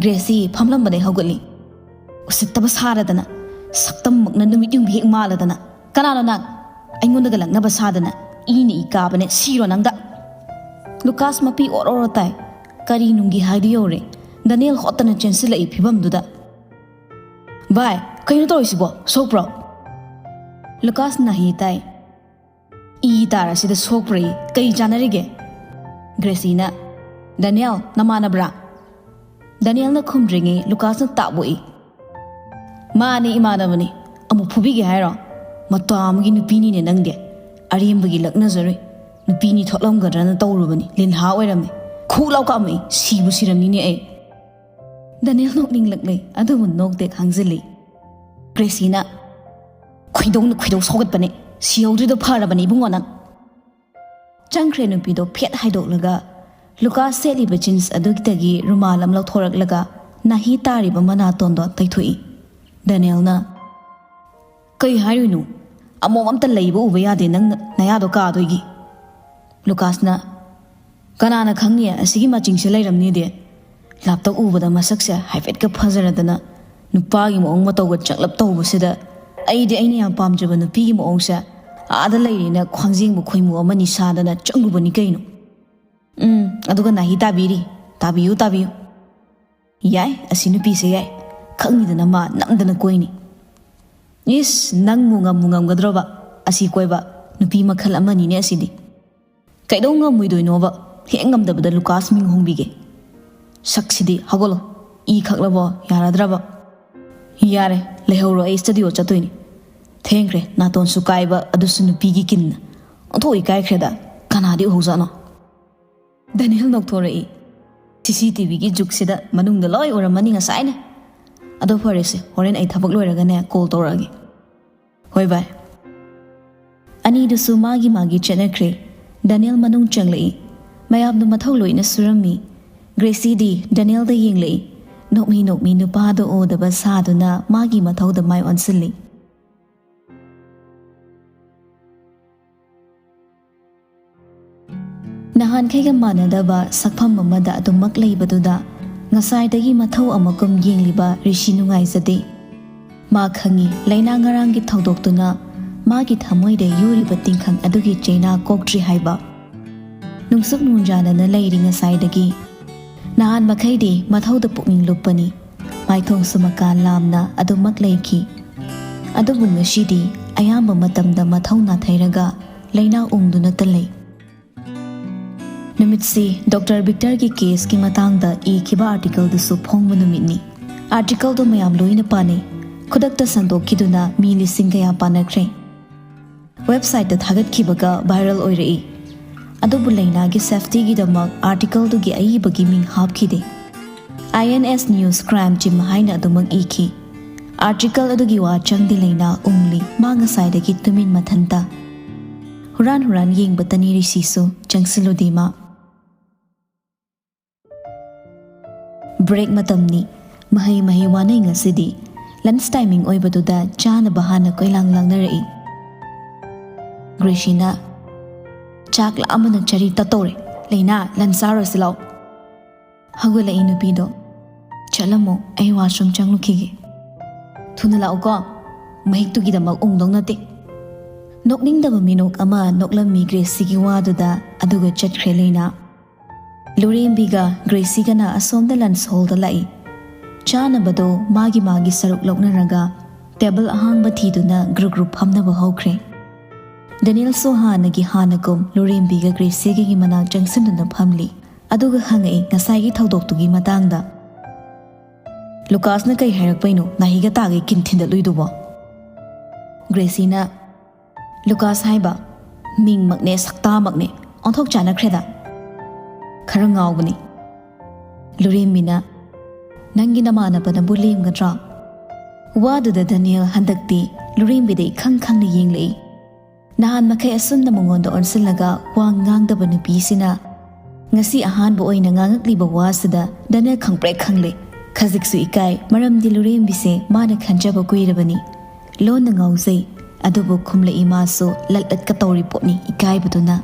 ꯒ꯭ꯔꯦꯁꯤ ꯐꯝꯂꯝꯕꯗꯩ ꯍꯧꯒꯠꯂꯤ꯫ "ꯎꯁꯤꯠꯇꯕ ꯁꯥꯔꯗꯅ, ꯁꯛꯇꯝꯃꯛꯅ ꯅꯨꯃꯤꯠ ꯌꯨꯡꯕꯤ ꯍꯦꯛ ꯃꯥꯜꯂꯗꯅ꯫ ꯀꯅꯥꯅꯣ ꯅꯪ? ꯑꯩꯉꯣꯟꯗꯒ ꯂꯛꯅꯕ ꯁꯥꯗꯅ꯫ ꯏꯅ ꯏ ꯀꯥꯕꯅꯦ, ꯁꯤꯔꯣ ꯅꯪꯗ?" ꯂꯨꯀꯥꯁ ꯃꯄꯤ ꯑꯣꯔ ꯑꯣꯔ ꯇꯥꯏ꯫ ꯀꯔꯤ ꯅꯨꯡꯒꯤ ꯍꯥꯏꯗꯨ ꯌꯧꯔꯦ꯫ ꯗꯅꯤꯌꯦꯜ ꯍꯣꯠꯇꯅ ꯆꯦꯟꯁꯤꯜꯂꯛꯏ ꯐꯤꯕꯝꯗꯨꯗ꯫ "ꯚꯥꯏ, ꯀꯩꯅꯣ ꯇꯧꯔꯤꯁꯤꯕꯣ? ꯁꯣꯛꯄ꯭ꯔꯣ?" ꯂꯨꯀꯥꯁ ꯅꯥꯍꯤ ꯇꯥꯏ꯫ "ꯏ ꯇꯥꯔꯁꯤꯗ ꯁꯣꯛꯄ꯭ꯔꯌꯦ, ꯀꯩ ꯆꯥꯟꯅꯔꯤꯒꯦ?" ꯒ꯭ꯔꯦꯁꯤꯅ, "ꯗꯅꯤꯌꯦꯜ, ꯅꯃꯥꯟꯅꯕ꯭ꯔꯥ?" ꯗꯅꯤꯌꯦꯜꯅ ꯈꯨꯝꯗ꯭ꯔꯤꯉꯩ ꯂꯨꯀꯥꯁꯅ ꯇꯥꯞ ꯑꯣꯛꯏ꯫ "ꯃꯥꯅꯦ, ꯏꯃꯥꯟꯅꯕꯅꯦ꯫ ꯑꯃꯨꯛ ꯐꯨꯕꯤꯒꯦ ꯍꯥꯏꯔꯣ? ꯃꯇꯥ ꯑꯃꯒꯤ ꯅꯨꯄꯤꯅꯤꯅꯦ ꯅꯪꯗꯤ꯫ ꯑꯔꯦꯝꯕꯒꯤ ꯂꯛꯅꯖꯔꯨꯏ꯫ ꯅꯨꯄꯤꯅꯤ ꯊꯣꯛꯂꯝꯒꯗ꯭ꯔꯅ ꯇꯧꯔꯨꯕꯅꯤ, ꯂꯤꯟꯍꯥ ꯑꯣꯏꯔꯝꯃꯦ꯫ ꯈꯨ ꯂꯥꯎ ꯀꯥꯝꯃꯛꯏ, ꯁꯤꯕꯨ ꯁꯤꯔꯝꯅꯤꯅꯦ ꯑꯩ꯫" ꯗꯅꯤꯌꯦꯜ ꯅꯣꯛꯅꯤꯡꯂꯛꯂꯦ, ꯑꯗꯨꯕꯨ ꯅꯣꯛꯇꯦ ꯈꯥꯡꯖꯤꯜꯂꯤ꯫ ꯒ꯭ꯔꯦꯁꯤꯅ, "ꯈꯣꯏꯗꯧꯅ ꯈꯣꯏꯗꯧ ꯁꯧꯒꯠꯄꯅꯦ꯫ ꯁꯤꯍꯧꯗ꯭ꯔꯤꯗꯣ ꯐꯔꯕꯅꯦ ꯏꯕꯨꯡꯉꯣ ꯅꯪ꯫" ꯆꯪꯈ꯭ꯔꯦ ꯅꯨꯄꯤꯗꯣ ꯐꯦꯠ ꯍꯥꯏꯗꯣꯛꯂꯒ ꯂꯨꯀꯥꯁ ꯁꯦꯠꯂꯤꯕ ꯖꯤꯟꯁ ꯑꯗꯨꯗꯒꯤ ꯔꯨꯃꯥꯜ ꯑꯃ ꯂꯧꯊꯣꯔꯛꯂꯒ ꯅꯥꯍꯤ ꯇꯥꯔꯤꯕ ꯃꯅꯥꯇꯣꯟꯗꯣ ꯇꯩꯊꯣꯛꯏ꯫ ꯗꯅꯤꯌꯦꯜꯅ, "ꯀꯩ ꯍꯥꯏꯔꯤꯅꯣ? ꯑꯃꯣꯝ ꯑꯝꯇ ꯂꯩꯕ ꯎꯕ ꯌꯥꯗꯦ ꯅꯪ ꯅꯌꯥꯗꯣ ꯀꯥꯗꯣꯏꯒꯤ꯫" ꯂꯨꯀꯥꯁꯅ, "ꯀꯅꯥꯅ ꯈꯪꯅꯤ ꯑꯁꯤꯒꯤ ꯃꯆꯤꯡꯁꯦ ꯂꯩꯔꯝꯅꯤꯗꯤ꯫ ꯂꯥꯞꯇꯛ ꯎꯕꯗ ꯃꯁꯛꯁꯦ ꯍꯥꯏꯐꯦꯠꯀ ꯐꯖꯔꯗꯅ ꯅꯨꯄꯥꯒꯤ ꯃꯑꯣꯡ ꯃꯇꯧꯒ ꯆꯪꯂꯞ ꯇꯧꯕꯁꯤꯗ ꯑꯩꯗꯤ ꯑꯩꯅ ꯌꯥꯝ ꯄꯥꯝꯖꯕ ꯅꯨꯄꯤꯒꯤ ꯃꯑꯣꯡꯁꯦ ꯑꯥꯗ ꯂꯩꯔꯦꯅ ꯈ꯭ꯋꯥꯡꯖꯦꯡꯕ ꯈꯣꯏꯃꯨ ꯑꯃꯅꯤ ꯁꯥꯗꯅ ꯆꯪꯉꯨꯕꯅꯤ ꯀꯩꯅꯣ꯫ ꯎꯝ, ꯑꯗꯨꯒ ꯅꯥꯍꯤ ꯇꯥꯕꯤꯔꯤ꯫ ꯇꯥꯕꯤꯌꯨ, ꯇꯥꯕꯤꯌꯨ꯫ ꯌꯥꯏ, ꯑꯁꯤ ꯅꯨꯄꯤꯁꯦ ꯌꯥꯏ꯫ ꯈꯪꯉꯤꯗꯅ ꯃꯥ ꯅꯝꯗꯅ ꯀꯣꯏꯅꯤ꯫ ꯏꯁ, ꯅꯪꯕꯨ ꯉꯝꯕꯨ ꯉꯝꯒꯗ꯭ꯔꯣꯕ ꯑꯁꯤ ꯀꯣꯏꯕ? ꯅꯨꯄꯤ ꯃꯈꯜ ꯑꯃꯅꯤꯅꯦ ꯑꯁꯤꯗꯤ꯫ ꯀꯩꯗꯧ ꯉꯝꯃꯣꯏꯗꯣꯏꯅꯣꯕ? ꯍꯦꯛ ꯉꯝꯗꯕꯗ ꯂꯨꯀꯥꯁ ꯃꯤꯡ ꯍꯣꯡꯕꯤꯒꯦ꯫ ꯁꯛꯁꯤꯗꯤ ꯍꯧꯒꯠꯂꯣ꯫ ꯏ ꯈꯛꯂꯕꯣ? ꯌꯥꯔꯗ꯭ꯔꯕ? ꯌꯥꯔꯦ, ꯂꯩꯍꯧꯔꯣ, ꯑꯩ ꯁ꯭ꯇꯨꯗꯤꯑꯣ ꯆꯠꯇꯣꯏꯅꯤ꯫ ꯊꯦꯡꯈ꯭ꯔꯦ, ꯅꯥꯇꯣꯟꯁꯨ ꯀꯥꯏꯕ, ꯑꯗꯨꯁꯨ ꯅꯨꯄꯤꯒꯤ ꯀꯤꯟꯅ꯫ ꯑꯣꯟꯊꯣꯛ ꯏꯀꯥꯏꯈ꯭ꯔꯦꯗ꯫ ꯀꯅꯥꯗꯤ ꯎꯍꯧꯖꯥꯠꯅꯣ? ꯗꯦꯅꯤꯌꯦꯜ ꯅꯣꯛꯊꯣꯔꯛꯏ꯫ ꯁꯤ ꯁꯤ ꯇꯤ ꯚꯤꯒꯤ ꯖꯨꯛꯁꯤꯗ ꯃꯅꯨꯡꯗ ꯂꯣꯏ ꯎꯔꯝꯃꯅꯤ ꯉꯁꯥꯏꯅ꯫ ꯑꯗꯣ ꯐꯔꯦꯁꯦ, ꯍꯣꯔꯦꯟ ꯑꯩ ꯊꯕꯛ ꯂꯣꯏꯔꯒꯅꯦ ꯀꯣꯜ ꯇꯧꯔꯛꯑꯒꯦ꯫ ꯍꯣꯏ ꯚꯥꯏ꯫ ꯑꯅꯤꯗꯨꯁꯨ ꯃꯥꯒꯤ ꯃꯥꯒꯤ ꯆꯠꯅꯈ꯭ꯔꯦ꯫ ꯗꯦꯅꯤꯌꯦꯜ ꯃꯅꯨꯡ ꯆꯪꯂꯛꯏ꯫ ꯃꯌꯥꯝꯗꯨ ꯃꯊꯧ ꯂꯣꯏꯅ ꯁꯨꯔꯝꯃꯤ꯫ ꯒ꯭ꯔꯦꯁꯤꯗꯤ ꯗꯦꯅꯤꯌꯦꯜꯗ ꯌꯦꯡꯂꯛꯏ꯫ ꯅꯣꯛꯃꯤ ꯅꯣꯛꯃꯤ ꯅꯨꯄꯥꯗꯨ ꯎꯗꯕ ꯁꯥꯗꯨꯅ ꯃꯥꯒꯤ ꯃꯊꯧꯗ ꯃꯥꯏ ꯑꯣꯟꯁꯤꯜꯂꯤ꯫ ꯅꯍꯥꯟꯈꯩꯒ ꯃꯥꯟꯅꯗꯕ ꯁꯛꯐꯝ ꯑꯃꯗ ꯑꯗꯨꯃꯛ ꯂꯩꯕꯗꯨꯗ ꯉꯁꯥꯏꯗꯒꯤ ꯃꯊꯧ ꯑꯃꯒꯨꯝ ꯌꯦꯡꯂꯤꯕ ꯔꯤꯁꯤ ꯅꯨꯡꯉꯥꯏꯖꯗꯦ꯫ ꯃꯥ ꯈꯪꯏ, ꯂꯩꯅꯥ ꯉꯔꯥꯡꯒꯤ ꯊꯧꯗꯣꯛꯇꯨꯅ ꯃꯥꯒꯤ ꯊꯃꯣꯏꯗ ꯌꯨꯔꯤꯕ ꯇꯤꯡꯈꯪ ꯑꯗꯨꯒꯤ ꯆꯩꯅꯥ ꯀꯣꯛꯇ꯭ꯔꯤ ꯍꯥꯏꯕ꯫ ꯅꯨꯡꯁꯨꯛ ꯅꯨꯡꯖꯥꯅꯅ ꯂꯩꯔꯤ ꯉꯁꯥꯏꯗꯒꯤ꯫ ꯅꯍꯥꯟ ꯃꯈꯩꯗꯤ ꯃꯊꯧꯗ ꯄꯨꯛꯅꯤꯡ ꯂꯨꯞꯄꯅꯤ꯫ ꯃꯥꯏꯊꯣꯡꯁꯨ ꯃꯀꯥ ꯂꯥꯝꯅ ꯑꯗꯨꯃꯛ ꯂꯩꯈꯤ꯫ ꯑꯗꯨꯕꯨ ꯉꯁꯤꯗꯤ ꯑꯌꯥꯝꯕ ꯃꯇꯝꯗ ꯃꯊꯧ ꯅꯥꯊꯩꯔꯒ ꯂꯩꯅꯥ ꯎꯪꯗꯨꯅꯇ ꯂꯩ꯫ ꯅꯨꯃꯤꯠꯁꯤ ꯗꯣꯛꯇꯔ ꯚꯤꯛꯇꯔꯒꯤ ꯀꯦꯁꯀꯤ ꯃꯇꯥꯡꯗ ꯏꯈꯤꯕ ꯑꯥꯔꯇꯤꯀꯜꯗꯨꯁꯨ ꯐꯣꯡꯕ ꯅꯨꯃꯤꯠꯅꯤ꯫ ꯑꯥꯔꯇꯤꯀꯜꯗꯨ ꯃꯌꯥꯝ ꯂꯣꯏꯅ ꯄꯥꯅꯩ꯫ ꯈꯨꯗꯛꯇ ꯁꯟꯗꯣꯛꯈꯤꯗꯨꯅ ꯃꯤ ꯂꯤꯁꯤꯡ ꯀꯌꯥ ꯄꯥꯅꯈ꯭ꯔꯦ꯫ ꯋꯦꯕꯁꯥꯏꯠꯇ ꯊꯥꯒꯠꯈꯤꯕꯒ ꯚꯥꯏꯔꯦꯜ ꯑꯣꯏꯔꯛꯏ꯫ ꯑꯗꯨꯕꯨ ꯂꯩꯅꯥꯒꯤ ꯁꯦꯐꯇꯤꯒꯤꯗꯃꯛ ꯑꯥꯔꯇꯤꯀꯜꯗꯨꯒꯤ ꯑꯏꯕꯒꯤ ꯃꯤꯡ ꯍꯥꯞꯈꯤꯗꯦ꯫ I N S news crime ꯆꯤꯝ ꯍꯥꯏꯅ ꯑꯗꯨꯃꯛ ꯏꯈꯤ꯫ ꯑꯥꯔꯇꯤꯀꯜ ꯑꯗꯨꯒꯤ ꯋꯥ ꯆꯪꯗꯦ ꯂꯩꯅꯥ ꯎꯪꯂꯤ ꯃꯥ ꯉꯁꯥꯏꯗꯒꯤ ꯇꯨꯃꯤꯟ ꯃꯊꯟꯇ꯫ ꯍꯨꯔꯥꯟ ꯍꯨꯔꯥꯟ ꯌꯦꯡꯕꯇꯅꯤ ꯔꯤꯁꯤꯁꯨ ꯆꯪꯁꯤꯜꯂꯨꯗꯦ ꯃꯥ꯫ ꯕ꯭ꯔꯦꯛ ꯃꯇꯝꯅꯤ꯫ ꯃꯍꯩ ꯃꯍꯩ ꯋꯥꯅꯩ ꯉꯁꯤꯗꯤ꯫ ꯂꯟꯁ ꯇꯥꯏꯃꯤꯡ ꯑꯣꯏꯕꯗꯨꯗ ꯆꯥꯅꯕ ꯍꯥꯟꯅ ꯀꯣꯏꯂꯥꯡ ꯂꯥꯡꯅꯔꯛꯏ꯫ ꯒ꯭ꯔꯦꯁꯤꯅ, "ꯆꯥꯛ ꯂꯥꯝꯕꯅ ꯆꯔꯤ ꯇꯠꯇꯧꯔꯦ꯫ ꯂꯩꯅꯥ, ꯂꯟꯁ ꯆꯥꯔꯨꯔꯁꯤ ꯂꯥꯛꯑꯣ꯫" ꯍꯧꯒꯠꯂꯛꯏ ꯅꯨꯄꯤꯗꯣ꯫ "ꯆꯠꯂꯝꯃꯣ, ꯑꯩ ꯋꯥꯁꯔꯨꯝ ꯆꯪꯂꯨꯈꯤꯒꯦ꯫" "ꯊꯨꯅ ꯂꯥꯛꯎꯀꯣ, ꯃꯍꯤꯛꯇꯨꯒꯤꯗꯃꯛ ꯎꯪꯗꯧ ꯅꯠꯇꯦ꯫" ꯅꯣꯛꯅꯤꯡꯗꯕ ꯃꯤꯅꯣꯛ ꯑꯃ ꯅꯣꯛꯂꯝꯃꯤ ꯒ꯭ꯔꯦꯁꯤꯒꯤ ꯋꯥꯗꯨꯗ, ꯑꯗꯨꯒ ꯆꯠꯈ꯭ꯔꯦ ꯂꯩꯅꯥ꯫ ꯂꯨꯔꯦꯝꯕꯤꯒ ꯒ꯭ꯔꯦꯁꯤꯒꯅ ꯑꯁꯣꯝꯗ ꯂꯟꯁ ꯍꯣꯜꯗ ꯂꯥꯛꯏ꯫ ꯆꯥꯅꯕꯗꯣ ꯃꯥꯒꯤ ꯃꯥꯒꯤ ꯁꯔꯨꯛ ꯂꯧꯅꯔꯒ ꯇꯦꯕꯜ ꯑꯍꯥꯡꯕ ꯊꯤꯗꯨꯅ ꯒ꯭ꯔꯨꯞ ꯒ꯭ꯔꯨꯞ ꯐꯝꯅꯕ ꯍꯧꯈ꯭ꯔꯦ꯫ ꯗꯦꯅꯤꯌꯦꯜꯁꯨ ꯍꯥꯟꯅꯒꯤ ꯍꯥꯟꯅꯒꯨꯝ ꯂꯨꯔꯦꯝꯕꯤꯒ ꯒ꯭ꯔꯦꯁꯤꯒꯒꯤ ꯃꯅꯥꯛ ꯆꯪꯁꯤꯟꯗꯨꯅ ꯐꯝꯂꯤ꯫ ꯑꯗꯨꯒ ꯍꯪꯉꯛꯏ ꯉꯁꯥꯏꯒꯤ ꯊꯧꯗꯣꯛꯇꯨꯒꯤ ꯃꯇꯥꯡꯗ꯫ "ꯂꯨꯀꯥꯁꯅ ꯀꯩ ꯍꯥꯏꯔꯛꯄꯩꯅꯣ ꯅꯥꯍꯤꯒ ꯇꯥꯒꯩ ꯀꯤꯟ ꯊꯤꯟꯗꯠꯂꯨꯏꯗꯨꯕꯣ?" ꯒ꯭ꯔꯦꯁꯤꯅ, "ꯂꯨꯀꯥꯁ ꯍꯥꯏꯕ ꯃꯤꯡꯃꯛꯅꯦ ꯁꯛꯇꯥꯃꯛꯅꯦ ꯑꯣꯟꯊꯣꯛ ꯆꯥꯅꯈ꯭ꯔꯦꯗ꯫ ꯈꯔ ꯉꯥꯎꯕꯅꯤ꯫" ꯂꯨꯔꯦꯝꯕꯤꯅ, "ꯅꯪꯒꯤ ꯅꯃꯥꯟꯅꯕꯅꯕꯨ ꯂꯦꯝꯒꯗ꯭ꯔꯣ?" ꯋꯥꯗꯨꯗ ꯗꯦꯅꯤꯌꯦꯜ ꯍꯟꯗꯛꯇꯤ ꯂꯨꯔꯦꯝꯕꯤꯗ ꯏꯈꯪ ꯈꯪꯅ ꯌꯦꯡꯂꯛꯏ꯫ ꯅꯍꯥꯟ ꯃꯈꯩ ꯑꯁꯨꯝꯅ ꯃꯉꯣꯟꯗ ꯑꯣꯟꯁꯤꯜꯂꯒ ꯋꯥ ꯉꯥꯡꯗꯕ ꯅꯨꯄꯤꯁꯤꯅ ꯉꯁꯤ ꯑꯍꯥꯟꯕ ꯑꯣꯏꯅ ꯉꯥꯡꯉꯛꯂꯤꯕ ꯋꯥꯁꯤꯗ ꯗꯦꯅꯤꯌꯦꯜ ꯈꯪꯄ꯭ꯔꯦꯛ ꯈꯪꯂꯦ꯫ ꯈꯖꯤꯛꯁꯨ ꯏꯀꯥꯏ, ꯃꯔꯝꯗꯤ ꯂꯨꯔꯦꯝꯕꯤꯁꯦ ꯃꯥꯅ ꯈꯟꯖꯕ ꯀꯨꯏꯔꯕꯅꯤ꯫ ꯂꯣꯟꯅ ꯉꯥꯎꯖꯩ, ꯑꯗꯨꯕꯨ ꯈꯨꯝꯂꯛꯏ ꯃꯥꯁꯨ ꯂꯠꯂꯠꯀ ꯇꯧꯔꯤ ꯄꯣꯠꯅꯤ ꯏꯀꯥꯏꯕꯗꯨꯅ꯫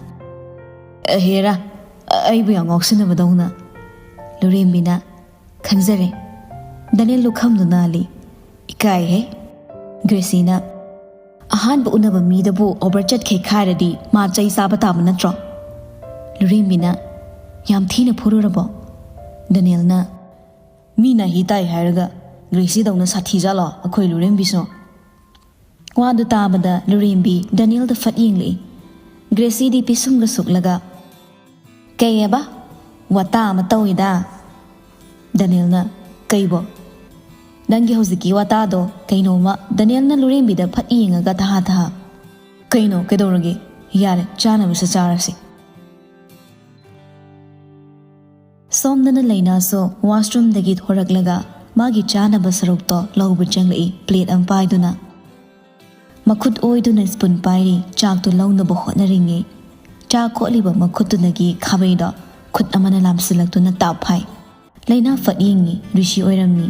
"ꯑꯍꯦꯔꯥ, ꯑꯩꯕꯨ ꯌꯥꯝ ꯉꯥꯎꯁꯤꯟꯅꯕꯗꯧꯅ꯫" ꯂꯨꯔꯦꯝꯕꯤꯅ, "ꯈꯟꯖꯔꯦ꯫" ꯗꯦꯅꯤꯌꯦꯜ ꯂꯨꯈꯝꯗꯨ ꯅꯥꯜꯂꯤ꯫ "ꯏꯀꯥꯏꯍꯦ꯫" ꯒ꯭ꯔꯦꯁꯤꯅ, "ꯑꯍꯥꯟꯕ ꯎꯅꯕ ꯃꯤꯗꯕꯨ ꯑꯣꯚꯔ ꯆꯠꯈꯩ ꯈꯥꯏꯔꯗꯤ ꯃꯥ ꯆꯩ ꯆꯥꯕ ꯇꯥꯕ ꯅꯠꯇ꯭ꯔꯣ?" ꯂꯨꯔꯦꯝꯕꯤꯅ, "ꯌꯥꯝ ꯊꯤꯅ ꯐꯨꯔꯨꯔꯕꯣ?" ꯗꯦꯅꯤꯌꯦꯜꯅ, "ꯃꯤꯅ ꯍꯤ ꯇꯥꯏ ꯍꯥꯏꯔꯒ ꯒ꯭ꯔꯦꯁꯤꯗꯧꯅ ꯁꯥꯊꯤꯖꯥꯠꯂꯣ ꯑꯩꯈꯣꯏ ꯂꯨꯔꯦꯝꯕꯤꯁꯨ?" ꯋꯥꯗꯨ ꯇꯥꯕꯗ ꯂꯨꯔꯦꯝꯕꯤ ꯗꯦꯅꯤꯌꯦꯜꯗ ꯐꯠ ꯌꯦꯡꯂꯛꯏ꯫ ꯒ꯭ꯔꯦꯁꯤꯗꯤ ꯄꯤꯁꯨꯝꯒ ꯁꯨꯛꯂꯒ, "ꯀꯩꯑꯕ? ꯋꯥꯇꯥ ꯑꯃ ꯇꯧꯏꯗ꯫" ꯗꯦꯅꯤꯌꯦꯜꯅ, "ꯀꯩꯕꯣ?" "ꯅꯪꯒꯤ ꯍꯧꯖꯤꯛꯀꯤ ꯋꯥꯇꯥꯗꯣ ꯀꯩꯅꯣꯝꯃ꯫" ꯗꯦꯅꯤꯌꯦꯜꯅ ꯂꯨꯔꯦꯝꯕꯤꯗ ꯐꯠ ꯌꯦꯡꯉꯒ ꯊꯥꯍꯥ ꯊꯥꯍꯥ, "ꯀꯩꯅꯣ? ꯀꯩꯗꯧꯔꯒꯦ? ꯌꯥꯔꯦ, ꯆꯥꯅꯕꯁꯨ ꯆꯥꯔꯁꯤ꯫" ꯁꯣꯝꯗꯅ ꯂꯩꯅꯥꯁꯨ ꯋꯥꯁꯔꯨꯝꯗꯒꯤ ꯊꯣꯔꯛꯂꯒ ꯃꯥꯒꯤ ꯆꯥꯅꯕ ꯁꯔꯨꯛꯇꯣ ꯂꯧꯕ ꯆꯪꯂꯛꯏ, ꯄ꯭ꯂꯦꯠ ꯑꯃ ꯄꯥꯏꯗꯨꯅ꯫ ꯃꯈꯨꯠ ꯑꯣꯏꯗꯨꯅ ꯁ꯭ꯄꯨꯟ ꯄꯥꯏꯔꯤ, ꯆꯥꯛꯇꯨ ꯂꯧꯅꯕ ꯍꯣꯠꯅꯔꯤꯉꯩ ꯆꯥꯛ ꯀꯣꯠꯂꯤꯕ ꯃꯈꯨꯠꯇꯨꯅꯒꯤ ꯈꯥꯕꯩꯗꯣ ꯈꯨꯠ ꯑꯃꯅ ꯂꯥꯝꯁꯤꯜꯂꯛꯇꯨꯅ ꯇꯥꯞ ꯐꯥꯏ꯫ ꯂꯩꯅꯥ ꯐꯠ ꯌꯦꯡꯉꯤ, ꯔꯤꯁꯤ ꯑꯣꯏꯔꯝꯃꯤ꯫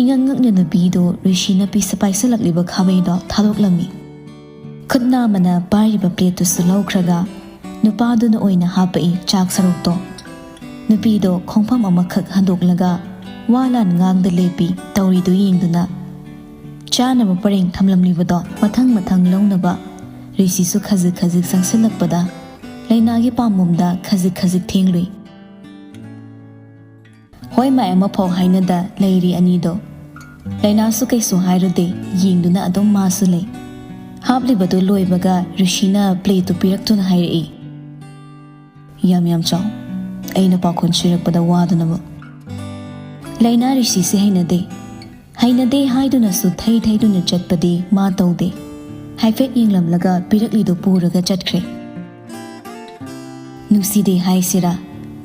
ꯏꯉꯛ ꯉꯛꯅ ꯅꯨꯄꯤꯗꯨ ꯔꯤꯁꯤꯅ ꯄꯤꯁ ꯄꯥꯏꯁꯤꯜꯂꯛꯂꯤꯕ ꯈꯥꯕꯩꯗꯣ ꯊꯥꯗꯣꯛꯂꯝꯃꯤ꯫ ꯈꯨꯠ ꯅꯥꯝꯃꯅ ꯄꯥꯏꯔꯤꯕ ꯄ꯭ꯂꯦꯠꯇꯨꯁꯨ ꯂꯧꯈ꯭ꯔꯒ ꯅꯨꯄꯥꯗꯨꯅ ꯑꯣꯏꯅ ꯍꯥꯞꯄꯛꯏ ꯆꯥꯛ ꯁꯔꯨꯛꯇꯣ꯫ ꯅꯨꯄꯤꯗꯣ ꯈꯣꯡꯐꯝ ꯑꯃꯈꯛ ꯍꯟꯗꯣꯛꯂꯒ ꯋꯥ ꯂꯥꯟ ꯉꯥꯡꯗ ꯂꯦꯞꯄꯤ, ꯇꯧꯔꯤꯗꯨ ꯌꯦꯡꯗꯨꯅ꯫ ꯆꯥꯅꯕ ꯄꯔꯦꯡ ꯊꯝꯂꯝꯂꯤꯕꯗꯣ ꯃꯊꯪ ꯃꯊꯪ ꯂꯧꯅꯕ ꯔꯤꯁꯤꯁꯨ ꯈꯖꯤꯛ ꯈꯖꯤꯛ ꯆꯪꯁꯤꯜꯂꯛꯄꯗ ꯂꯩꯅꯥꯒꯤ ꯄꯥꯝꯕꯣꯝꯗ ꯈꯖꯤꯛ ꯈꯖꯤꯛ ꯊꯦꯡꯂꯨꯏ꯫ ꯍꯣꯏ ꯃꯥꯏ ꯑꯃꯐꯥꯎ ꯍꯥꯏꯅꯗ ꯂꯩꯔꯤ ꯑꯅꯤꯗꯣ꯫ ꯂꯥꯏꯅꯥꯁꯨ ꯀꯩꯁꯨ ꯍꯥꯏꯔꯨꯗꯦ, ꯌꯦꯡꯗꯨꯅ ꯑꯗꯨꯝ ꯃꯥꯁꯨ ꯂꯩ꯫ ꯍꯥꯞꯂꯤꯕꯗꯨ ꯂꯣꯏꯕꯒ ꯔꯤꯁꯤꯅ ꯄ꯭ꯂꯦꯠꯇꯨ ꯄꯤꯔꯛꯇꯨꯅ ꯍꯥꯏꯔꯛꯏ, "ꯌꯥꯝ ꯌꯥꯝ ꯆꯥꯎ, ꯑꯩꯅ ꯄꯥꯈꯣꯟ ꯁꯤꯔꯛꯄꯗ ꯋꯥꯗꯅꯕ꯫" ꯂꯥꯏꯅꯥ ꯔꯤꯁꯤꯁꯦ ꯍꯩꯅꯗꯦ꯫ ꯍꯩꯅꯗꯦ ꯍꯥꯏꯗꯨꯅꯁꯨ ꯊꯩ ꯊꯩꯗꯨꯅ ꯆꯠꯄꯗꯤ ꯃꯥ ꯇꯧꯗꯦ꯫ ꯍꯥꯏꯐꯦꯠ ꯌꯦꯡꯂꯝꯂꯒ ꯄꯤꯔꯛꯂꯤꯗꯨ ꯄꯨꯔꯒ ꯆꯠꯈ꯭ꯔꯦ꯫ ꯅꯨꯡꯁꯤꯗꯦ ꯍꯥꯏꯁꯤꯔꯥ,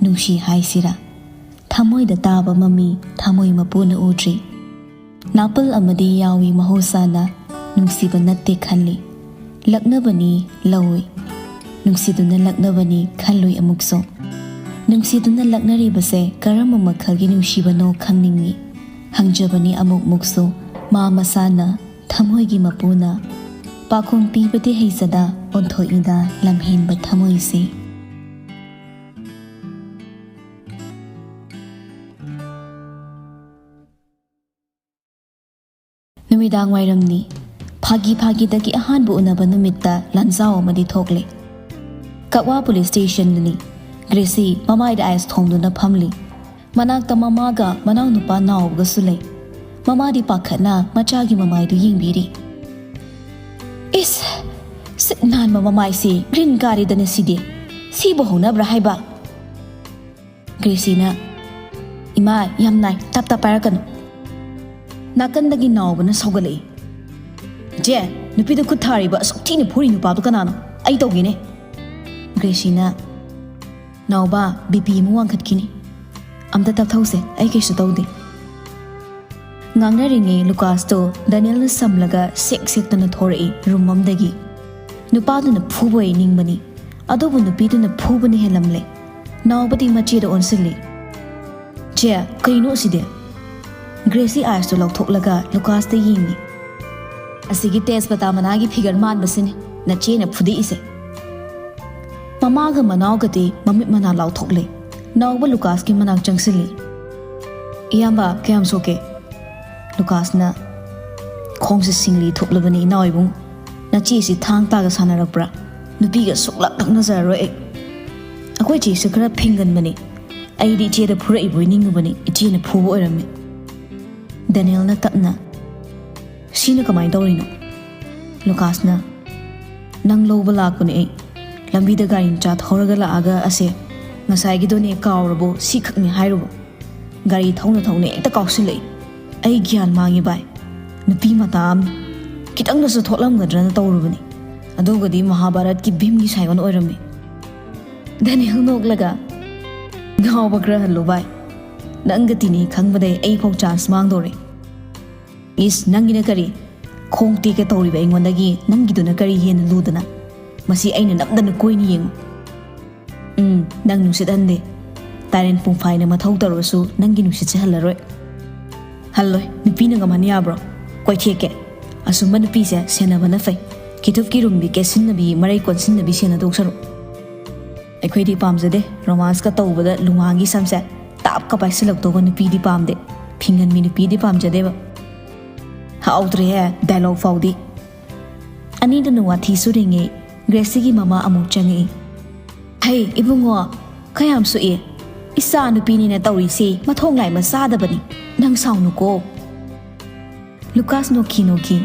ꯅꯨꯡꯁꯤ ꯍꯥꯏꯁꯤꯔꯥ, ꯊꯃꯣꯏꯗ ꯇꯥꯕ ꯃꯃꯤ ꯊꯃꯣꯏ ꯃꯄꯨꯅ ꯎꯗ꯭ꯔꯤ꯫ ꯅꯥꯄꯜ ꯑꯃꯗꯤ ꯌꯥꯎꯏ ꯃꯍꯧꯁꯥꯅ, ꯅꯨꯡꯁꯤꯕ ꯅꯠꯇꯦ ꯈꯜꯂꯤ꯫ ꯂꯛꯅꯕꯅꯤ ꯂꯧꯏ꯫ ꯅꯨꯡꯁꯤꯗꯨꯅ ꯂꯛꯅꯕꯅꯤ ꯈꯜꯂꯨꯏ ꯑꯃꯨꯛꯁꯨ꯫ ꯅꯨꯡꯁꯤꯗꯨꯅ ꯂꯛꯅꯔꯤꯕꯁꯦ ꯀꯔꯝꯕ ꯃꯈꯜꯒꯤ ꯅꯨꯡꯁꯤꯕꯅꯣ ꯈꯪꯅꯤꯡꯏ꯫ ꯍꯪꯖꯕꯅꯤ ꯑꯃꯨꯛ ꯃꯨꯛꯁꯨ ꯃꯥ ꯃꯁꯥꯅ, ꯊꯃꯣꯏꯒꯤ ꯃꯄꯨꯅ꯫ ꯄꯥꯈꯣꯡ ꯄꯤꯕꯗꯤ ꯍꯩꯖꯗ ꯑꯣꯟꯊꯣꯛꯏꯗ ꯂꯝꯍꯦꯟꯕ ꯊꯃꯣꯏꯁꯤ꯫ ꯅꯨꯃꯤꯗꯥꯡ ꯋꯥꯏꯔꯝꯅꯤ꯫ ꯐꯥꯒꯤ ꯐꯥꯒꯤꯗꯒꯤ ꯑꯍꯥꯟꯕ ꯎꯅꯕ ꯅꯨꯃꯤꯠꯇ ꯂꯥꯟꯖꯥꯎ ꯑꯃꯗꯤ ꯊꯣꯛꯂꯦ꯫ ꯀꯛꯋꯥ ꯄꯨꯂꯤꯁ ꯁ꯭ꯇꯦꯁꯟꯗꯅꯤ꯫ ꯒ꯭ꯔꯦꯁꯤ ꯃꯃꯥꯏꯗ ꯑꯥꯏꯁ ꯊꯣꯡꯗꯨꯅ ꯐꯝꯂꯤ꯫ ꯃꯅꯥꯛꯇ ꯃꯃꯥꯒ ꯃꯅꯥꯎꯅꯨꯄꯥ ꯅꯥꯎꯕꯒꯁꯨ ꯂꯩ꯫ ꯃꯃꯥꯗꯤ ꯄꯥꯈꯠꯅ ꯃꯆꯥꯒꯤ ꯃꯃꯥꯏꯗꯨ ꯌꯦꯡꯕꯤꯔꯤ꯫ "ꯏꯁ! ꯁꯤꯠ ꯅꯥꯟꯕ ꯃꯃꯥꯏꯁꯦ ꯒ꯭ꯔꯤꯟ ꯀꯥꯔꯦꯗꯅ ꯁꯤꯗꯤ꯫ ꯁꯤꯕꯨ ꯍꯧꯅꯕ꯭ꯔꯥ ꯍꯥꯏꯕ?" ꯒ꯭ꯔꯦꯁꯤꯅ, "ꯏꯃꯥ, ꯌꯥꯝ ꯅꯥꯏ, ꯇꯞ ꯇꯞ ꯄꯥꯏꯔꯛꯀꯅꯨ꯫" ꯅꯥꯀꯟꯗꯒꯤ ꯅꯥꯎꯕꯅ ꯁꯧꯒꯠꯂꯛꯏ꯫ "ꯏꯆꯦ, ꯅꯨꯄꯤꯗ ꯈꯨꯠ ꯊꯥꯔꯤꯕ ꯑꯁꯨꯛ ꯊꯤꯅ ꯐꯨꯔꯤ ꯅꯨꯄꯥꯗꯨ ꯀꯅꯥꯅꯣ? ꯑꯩ ꯇꯧꯒꯦꯅꯦ꯫" ꯒ꯭ꯔꯦꯁꯤꯅ, "ꯅꯥꯎꯕ, ꯕꯤ ꯄꯤ ꯑꯃꯨꯛ ꯋꯥꯡꯈꯠꯈꯤꯅꯤ꯫ ꯑꯝꯇ ꯇꯞꯊꯧꯁꯦ, ꯑꯩ ꯀꯩꯁꯨ ꯇꯧꯗꯦ꯫" ꯉꯥꯡꯅꯔꯤꯉꯩ ꯂꯨꯀꯥꯁꯇꯣ ꯗꯦꯅꯤꯌꯦꯜꯅ ꯁꯝꯂꯒ ꯁꯦꯛ ꯁꯦꯛꯇꯅ ꯊꯣꯔꯛꯏ ꯔꯨꯝ ꯑꯃꯗꯒꯤ꯫ ꯅꯨꯄꯥꯗꯨꯅ ꯐꯨꯕ ꯑꯣꯏ ꯅꯤꯡꯕꯅꯤ, ꯑꯗꯨꯕꯨ ꯅꯨꯄꯤꯗꯨꯅ ꯐꯨꯕꯅ ꯍꯦꯜꯂꯝꯂꯦ꯫ ꯅꯥꯎꯕꯗꯤ ꯃꯆꯦꯗ ꯑꯣꯟꯁꯤꯜꯂꯤ꯫ "ꯆꯦ, ꯀꯩꯅꯣ ꯑꯁꯤꯗꯤ?" ꯒ꯭ꯔꯦꯁꯤ ꯑꯥꯏꯁꯇꯨ ꯂꯧꯊꯣꯛꯂꯒ ꯂꯨꯀꯥꯁꯇ ꯌꯦꯡꯉꯤ꯫ "ꯑꯁꯤꯒꯤ ꯇꯦꯖꯄꯇꯥ ꯃꯅꯥꯒꯤ ꯐꯤꯒꯔ ꯃꯥꯟꯕꯁꯤꯅꯤ ꯅꯆꯦꯅ ꯐꯨꯗꯦꯛꯏꯁꯦ꯫" ꯃꯃꯥꯒ ꯃꯅꯥꯎꯒꯗꯤ ꯃꯃꯤꯠ ꯃꯅꯥ ꯂꯥꯎꯊꯣꯛꯂꯦ꯫ ꯅꯥꯎꯕ ꯂꯨꯀꯥꯁꯀꯤ ꯃꯅꯥꯛ ꯆꯪꯁꯤꯜꯂꯤ꯫ "ꯏꯌꯥꯝꯕ, ꯀꯌꯥꯝ ꯁꯣꯛꯀꯦ?" ꯂꯨꯀꯥꯁꯅ, "ꯈꯣꯡꯁꯦ ꯁꯤꯡꯂꯤ ꯊꯣꯛꯂꯕꯅꯤ ꯏꯅꯥꯎ ꯏꯕꯨꯡ꯫ ꯅꯆꯦꯁꯤ ꯊꯥꯡ ꯇꯥꯒ ꯁꯥꯟꯅꯔꯛꯄ꯭ꯔꯥ? ꯅꯨꯄꯤꯒ ꯁꯨꯛꯂꯛ ꯂꯛꯅꯖꯔꯔꯣꯏ ꯑꯩ꯫ ꯑꯩꯈꯣꯏ ꯆꯦꯁꯨ ꯈꯔ ꯐꯤꯡꯒꯟꯕꯅꯤ꯫ ꯑꯩꯗꯤ ꯏꯆꯦꯗ ꯐꯨꯔꯛꯏꯕꯣꯏ ꯅꯤꯡꯉꯨꯕꯅꯤ, ꯏꯆꯦꯅ ꯐꯨꯕ ꯑꯣꯏꯔꯝꯃꯤ꯫ ꯗꯦꯅꯤꯌꯦꯜꯅ ꯇꯞꯅ, "ꯁꯤꯅ ꯀꯃꯥꯏꯅ ꯇꯧꯔꯤꯅꯣ?" ꯂꯨꯀꯥꯁꯅ, "ꯅꯪ ꯂꯧꯕ ꯂꯥꯛꯄꯅꯦ ꯑꯩ꯫ ꯂꯝꯕꯤꯗ ꯒꯥꯔꯤ ꯃꯆꯥ ꯊꯧꯔꯒ ꯂꯥꯛꯑꯒ, ꯑꯁꯦ, ꯉꯁꯥꯏꯒꯤꯗꯣꯅꯦ ꯀꯥꯎꯔꯕꯣ, ꯁꯤꯈꯛꯅꯦ ꯍꯥꯏꯔꯨꯕ꯫ ꯒꯥꯔꯤ ꯊꯧꯅ ꯊꯧꯅ ꯍꯦꯛꯇ ꯀꯥꯎꯁꯤꯜꯂꯛꯏ꯫ ꯑꯩ ꯒ꯭ꯌꯥꯟ ꯃꯥꯡꯉꯤ ꯚꯥꯏ꯫ ꯅꯨꯄꯤ ꯃꯇꯥ ꯑꯃꯅꯤ꯫ ꯈꯤꯇꯪꯗꯁꯨ ꯊꯣꯛꯂꯝꯒꯗ꯭ꯔꯅ ꯇꯧꯔꯨꯕꯅꯤ꯫ ꯑꯗꯨꯒꯗꯤ ꯃꯍꯥꯚꯥꯔꯠꯀꯤ ꯚꯤꯝꯒꯤ ꯁꯥꯏꯑꯣꯟ ꯑꯣꯏꯔꯝꯃꯤ꯫" ꯗꯦꯅꯤꯌꯦꯜ ꯅꯣꯛꯂꯒ, "ꯉꯥꯎꯕ ꯈꯔ ꯍꯜꯂꯨ ꯚꯥꯏ꯫ ꯅꯪꯒ ꯇꯤꯅꯤ ꯈꯪꯕꯗꯩ ꯑꯩꯐꯥꯎ ꯆꯥꯟꯁ ꯃꯥꯡꯗꯧꯔꯦ꯫" "ꯏꯁ, ꯅꯪꯒꯤꯅ ꯀꯔꯤ? ꯈꯣꯡ ꯇꯦꯛꯀꯦ ꯇꯧꯔꯤꯕ ꯑꯩꯉꯣꯟꯗꯒꯤ ꯅꯪꯒꯤꯗꯨꯅ ꯀꯔꯤ ꯍꯦꯟꯅ ꯂꯨꯗꯅ? ꯃꯁꯤ ꯑꯩꯅ ꯅꯝꯗꯅ ꯀꯣꯏꯅꯤ, ꯌꯦꯡꯉꯨ꯫" "ꯎꯝ, ꯅꯪ ꯅꯨꯡꯁꯤꯠ ꯍꯟꯗꯦ꯫ ꯇꯥꯏꯔꯦꯟ ꯄꯨꯡꯐꯥꯏꯅ ꯃꯊꯧ ꯇꯧꯔꯁꯨ ꯅꯪꯒꯤ ꯅꯨꯡꯁꯤꯠꯁꯦ ꯍꯜꯂꯔꯣꯏ꯫" "ꯍꯜꯂꯣꯏ, ꯅꯨꯄꯤꯅ ꯉꯝꯍꯟ ꯌꯥꯕ꯭ꯔꯣ? ꯀꯣꯏꯊꯦꯛꯀꯦ꯫ ꯑꯁꯨꯝꯕ ꯅꯨꯄꯤꯁꯦ ꯁꯦꯟꯅꯕꯅ ꯐꯩ꯫ ꯀꯤꯊꯨꯞꯀꯤ ꯔꯨꯝꯕꯤ ꯀꯦꯠꯁꯤꯟꯅꯕꯤ, ꯃꯔꯩ ꯀꯣꯟꯁꯤꯟꯅꯕꯤ ꯁꯦꯟꯅꯗꯧ ꯁꯔꯨꯛ꯫" "ꯑꯩꯈꯣꯏꯗꯤ ꯄꯥꯝꯖꯗꯦ ꯔꯣꯃꯥꯟꯁꯀ ꯇꯧꯕꯗ ꯂꯨꯋꯥꯡꯒꯤ ꯁꯝꯁꯦ ꯇꯥꯞꯀ ꯄꯥꯏꯁꯤꯜꯂꯛꯇꯧꯕ ꯅꯨꯄꯤꯗꯤ ꯄꯥꯝꯗꯦ꯫ ꯐꯤꯡꯒꯟꯕꯤ ꯅꯨꯄꯤꯗꯤ ꯄꯥꯝꯖꯗꯦꯕ꯫" ꯍꯥꯎꯗ꯭ꯔꯦꯍꯦ, ꯗꯥꯏꯂꯣꯛ ꯐꯥꯎꯗꯤ꯫ ꯑꯅꯤꯗꯨꯅ ꯋꯥꯊꯤ ꯁꯨꯔꯤꯉꯩ ꯒ꯭ꯔꯦꯁꯤꯒꯤ ꯃꯃꯥ ꯑꯃꯨꯛ ꯆꯪꯉꯛꯏ꯫ "ꯍꯩ, ꯏꯕꯨꯡꯉꯣ, ꯈꯌꯥꯝ ꯁꯣꯛꯏ꯫ ꯏꯆꯥ ꯅꯨꯄꯤꯅꯤꯅ ꯇꯧꯔꯤꯁꯤ ꯃꯊꯣꯡ ꯂꯥꯏꯃ ꯆꯥꯗꯕꯅꯤ꯫ ꯅꯪ ꯁꯥꯎꯅꯨꯀꯣ꯫" ꯂꯨꯀꯥꯁ ꯅꯣꯛꯈꯤ ꯅꯣꯛꯈꯤ꯫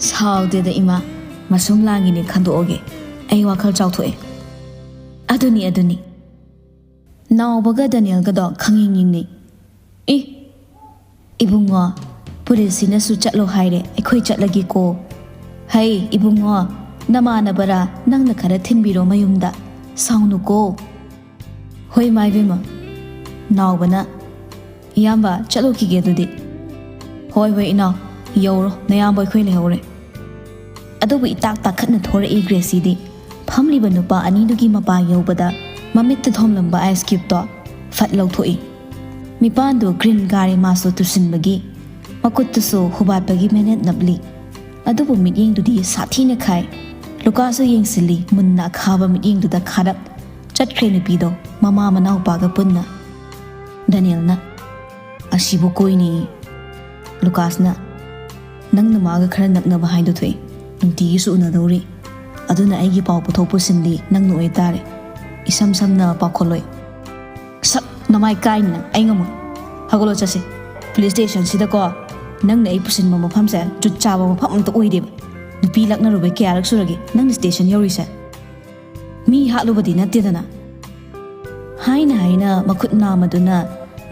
"ꯁꯥꯎꯗꯦꯗ ꯏꯃꯥ, ꯃꯁꯨꯝ ꯂꯥꯡꯒꯤꯅꯦ ꯈꯟꯗꯣꯛꯑꯒꯦ꯫ ꯑꯩ ꯋꯥꯈꯜ ꯆꯥꯎꯊꯣꯛꯑꯦ꯫" "ꯑꯗꯨꯅꯤ, ꯑꯗꯨꯅꯤ꯫" ꯅꯥꯎꯕꯒ ꯗꯦꯅꯤꯌꯦꯜꯒꯗꯣ ꯈꯪꯌꯦꯡ ꯌꯦꯡꯅꯩ꯫ "ꯑꯦ, ꯏꯕꯨꯡꯉꯣ, ꯄꯨꯂꯤꯁꯁꯤꯅꯁꯨ ꯆꯠꯂꯣ ꯍꯥꯏꯔꯦ, ꯑꯩꯈꯣꯏ ꯆꯠꯂꯒꯦꯀꯣ꯫" "ꯍꯩ, ꯏꯕꯨꯡꯉꯣ, ꯅꯃꯥꯟꯅꯕꯔꯥ, ꯅꯪꯅ ꯈꯔ ꯊꯤꯟꯕꯤꯔꯣ ꯃꯌꯨꯝꯗ, ꯁꯥꯎꯅꯨꯀꯣ꯫" "ꯍꯣꯏ, ꯏꯃꯥ ꯏꯕꯦꯝꯃ꯫" ꯅꯥꯎꯕꯅ, "ꯏꯌꯥꯝꯕ, ꯆꯠꯂꯨꯈꯤꯒꯦ ꯑꯗꯨꯗꯤ꯫" "ꯍꯣꯏ, ꯍꯣꯏ, ꯏꯅꯥꯎ, ꯌꯧꯔꯣ, ꯅꯌꯥꯝꯕ ꯑꯩꯈꯣꯏ ꯂꯩꯍꯧꯔꯦ꯫" ꯑꯗꯨꯕꯨ ꯏꯇꯥꯛ ꯇꯥꯈꯠꯅ ꯊꯣꯔꯛꯏ ꯒ꯭ꯔꯦꯁꯤꯗꯤ꯫ ꯐꯝꯂꯤꯕ ꯅꯨꯄꯥ ꯑꯅꯤꯗꯨꯒꯤ ꯃꯄꯥ ꯌꯧꯕꯗ ꯃꯃꯤꯠꯇ ꯊꯣꯝꯂꯝꯕ ꯑꯥꯏꯁ ꯀ꯭ꯌꯨꯕꯇꯣ ꯐꯠ ꯂꯧꯊꯣꯛꯏ꯫ ꯃꯤꯄꯥꯟꯗꯨ ꯒ꯭ꯔꯤꯟ ꯀꯥꯔꯦ ꯃꯥꯁꯨ ꯇꯨꯁꯤꯟꯕꯒꯤ꯫ ꯃꯈꯨꯠꯇꯨꯁꯨ ꯍꯨꯕꯥꯠꯄꯒꯤ ꯃꯦꯅꯦꯠ ꯅꯞꯂꯤ꯫ ꯑꯗꯨꯕꯨ ꯃꯤꯠꯌꯦꯡꯗꯨꯗꯤ ꯁꯥꯊꯤꯅ ꯈꯥꯏ꯫ ꯂꯨꯀꯥꯁꯁꯨ ꯌꯦꯡꯁꯤꯜꯂꯤ, ꯃꯨꯟꯅ ꯑꯈꯥꯕ ꯃꯤꯠꯌꯦꯡꯗꯨꯗ ꯈꯥꯔꯞ꯫ ꯆꯠꯈ꯭ꯔꯦ ꯅꯨꯄꯤꯗꯣ ꯃꯃꯥ ꯃꯅꯥꯎꯄꯥꯒ ꯄꯨꯟꯅ꯫ ꯗꯦꯅꯤꯌꯦꯜꯅ, "ꯑꯁꯤꯕꯨ ꯀꯣꯏꯅꯤ?" ꯂꯨꯀꯥꯁꯅ, "ꯅꯪꯅ ꯃꯥꯒ ꯈꯔ ꯅꯛꯅꯕ ꯍꯥꯏꯗꯣ ꯊꯣꯛꯏ꯫ ꯅꯨꯡꯇꯤꯒꯤꯁꯨ ꯎꯅꯗꯧꯔꯤ꯫ ꯑꯗꯨꯅ ꯑꯩꯒꯤ ꯄꯥꯎ ꯄꯨꯊꯣꯛ ꯄꯨꯁꯤꯟꯗꯤ ꯅꯪꯅ ꯑꯣꯏꯇꯥꯔꯦ꯫ ꯏꯁꯝ ꯁꯝꯅ ꯄꯥꯎꯈꯣꯜꯂꯣꯏ꯫" "ꯁꯛ ꯅꯃꯥꯏ ꯀꯥꯏꯅꯤ ꯅꯪ, ꯑꯩ ꯉꯝꯃꯣꯏ꯫ ꯍꯧꯒꯠꯂꯣ ꯆꯠꯁꯦ꯫ ꯄꯨꯂꯤꯁ ꯁ꯭ꯇꯦꯁꯟꯁꯤꯗꯀꯣ, ꯅꯪꯅ ꯑꯩ ꯄꯨꯁꯤꯟꯕ ꯃꯐꯝꯁꯦ ꯖꯨꯠ ꯆꯥꯕ ꯃꯐꯝ ꯑꯝꯇ ꯑꯣꯏꯗꯦꯕ꯫ ꯅꯨꯄꯤ ꯂꯛꯅꯔꯨꯕꯩ ꯀꯌꯥꯔꯛ ꯁꯨꯔꯒꯦ ꯅꯪꯅ ꯁ꯭ꯇꯦꯁꯟ ꯌꯧꯔꯤꯁꯦ? ꯃꯤ ꯍꯥꯠꯂꯨꯕꯗꯤ ꯅꯠꯇꯦꯗꯅ꯫ ꯍꯥꯏꯅ ꯍꯥꯏꯅ ꯃꯈꯨꯠ ꯅꯥꯝꯃꯗꯨꯅ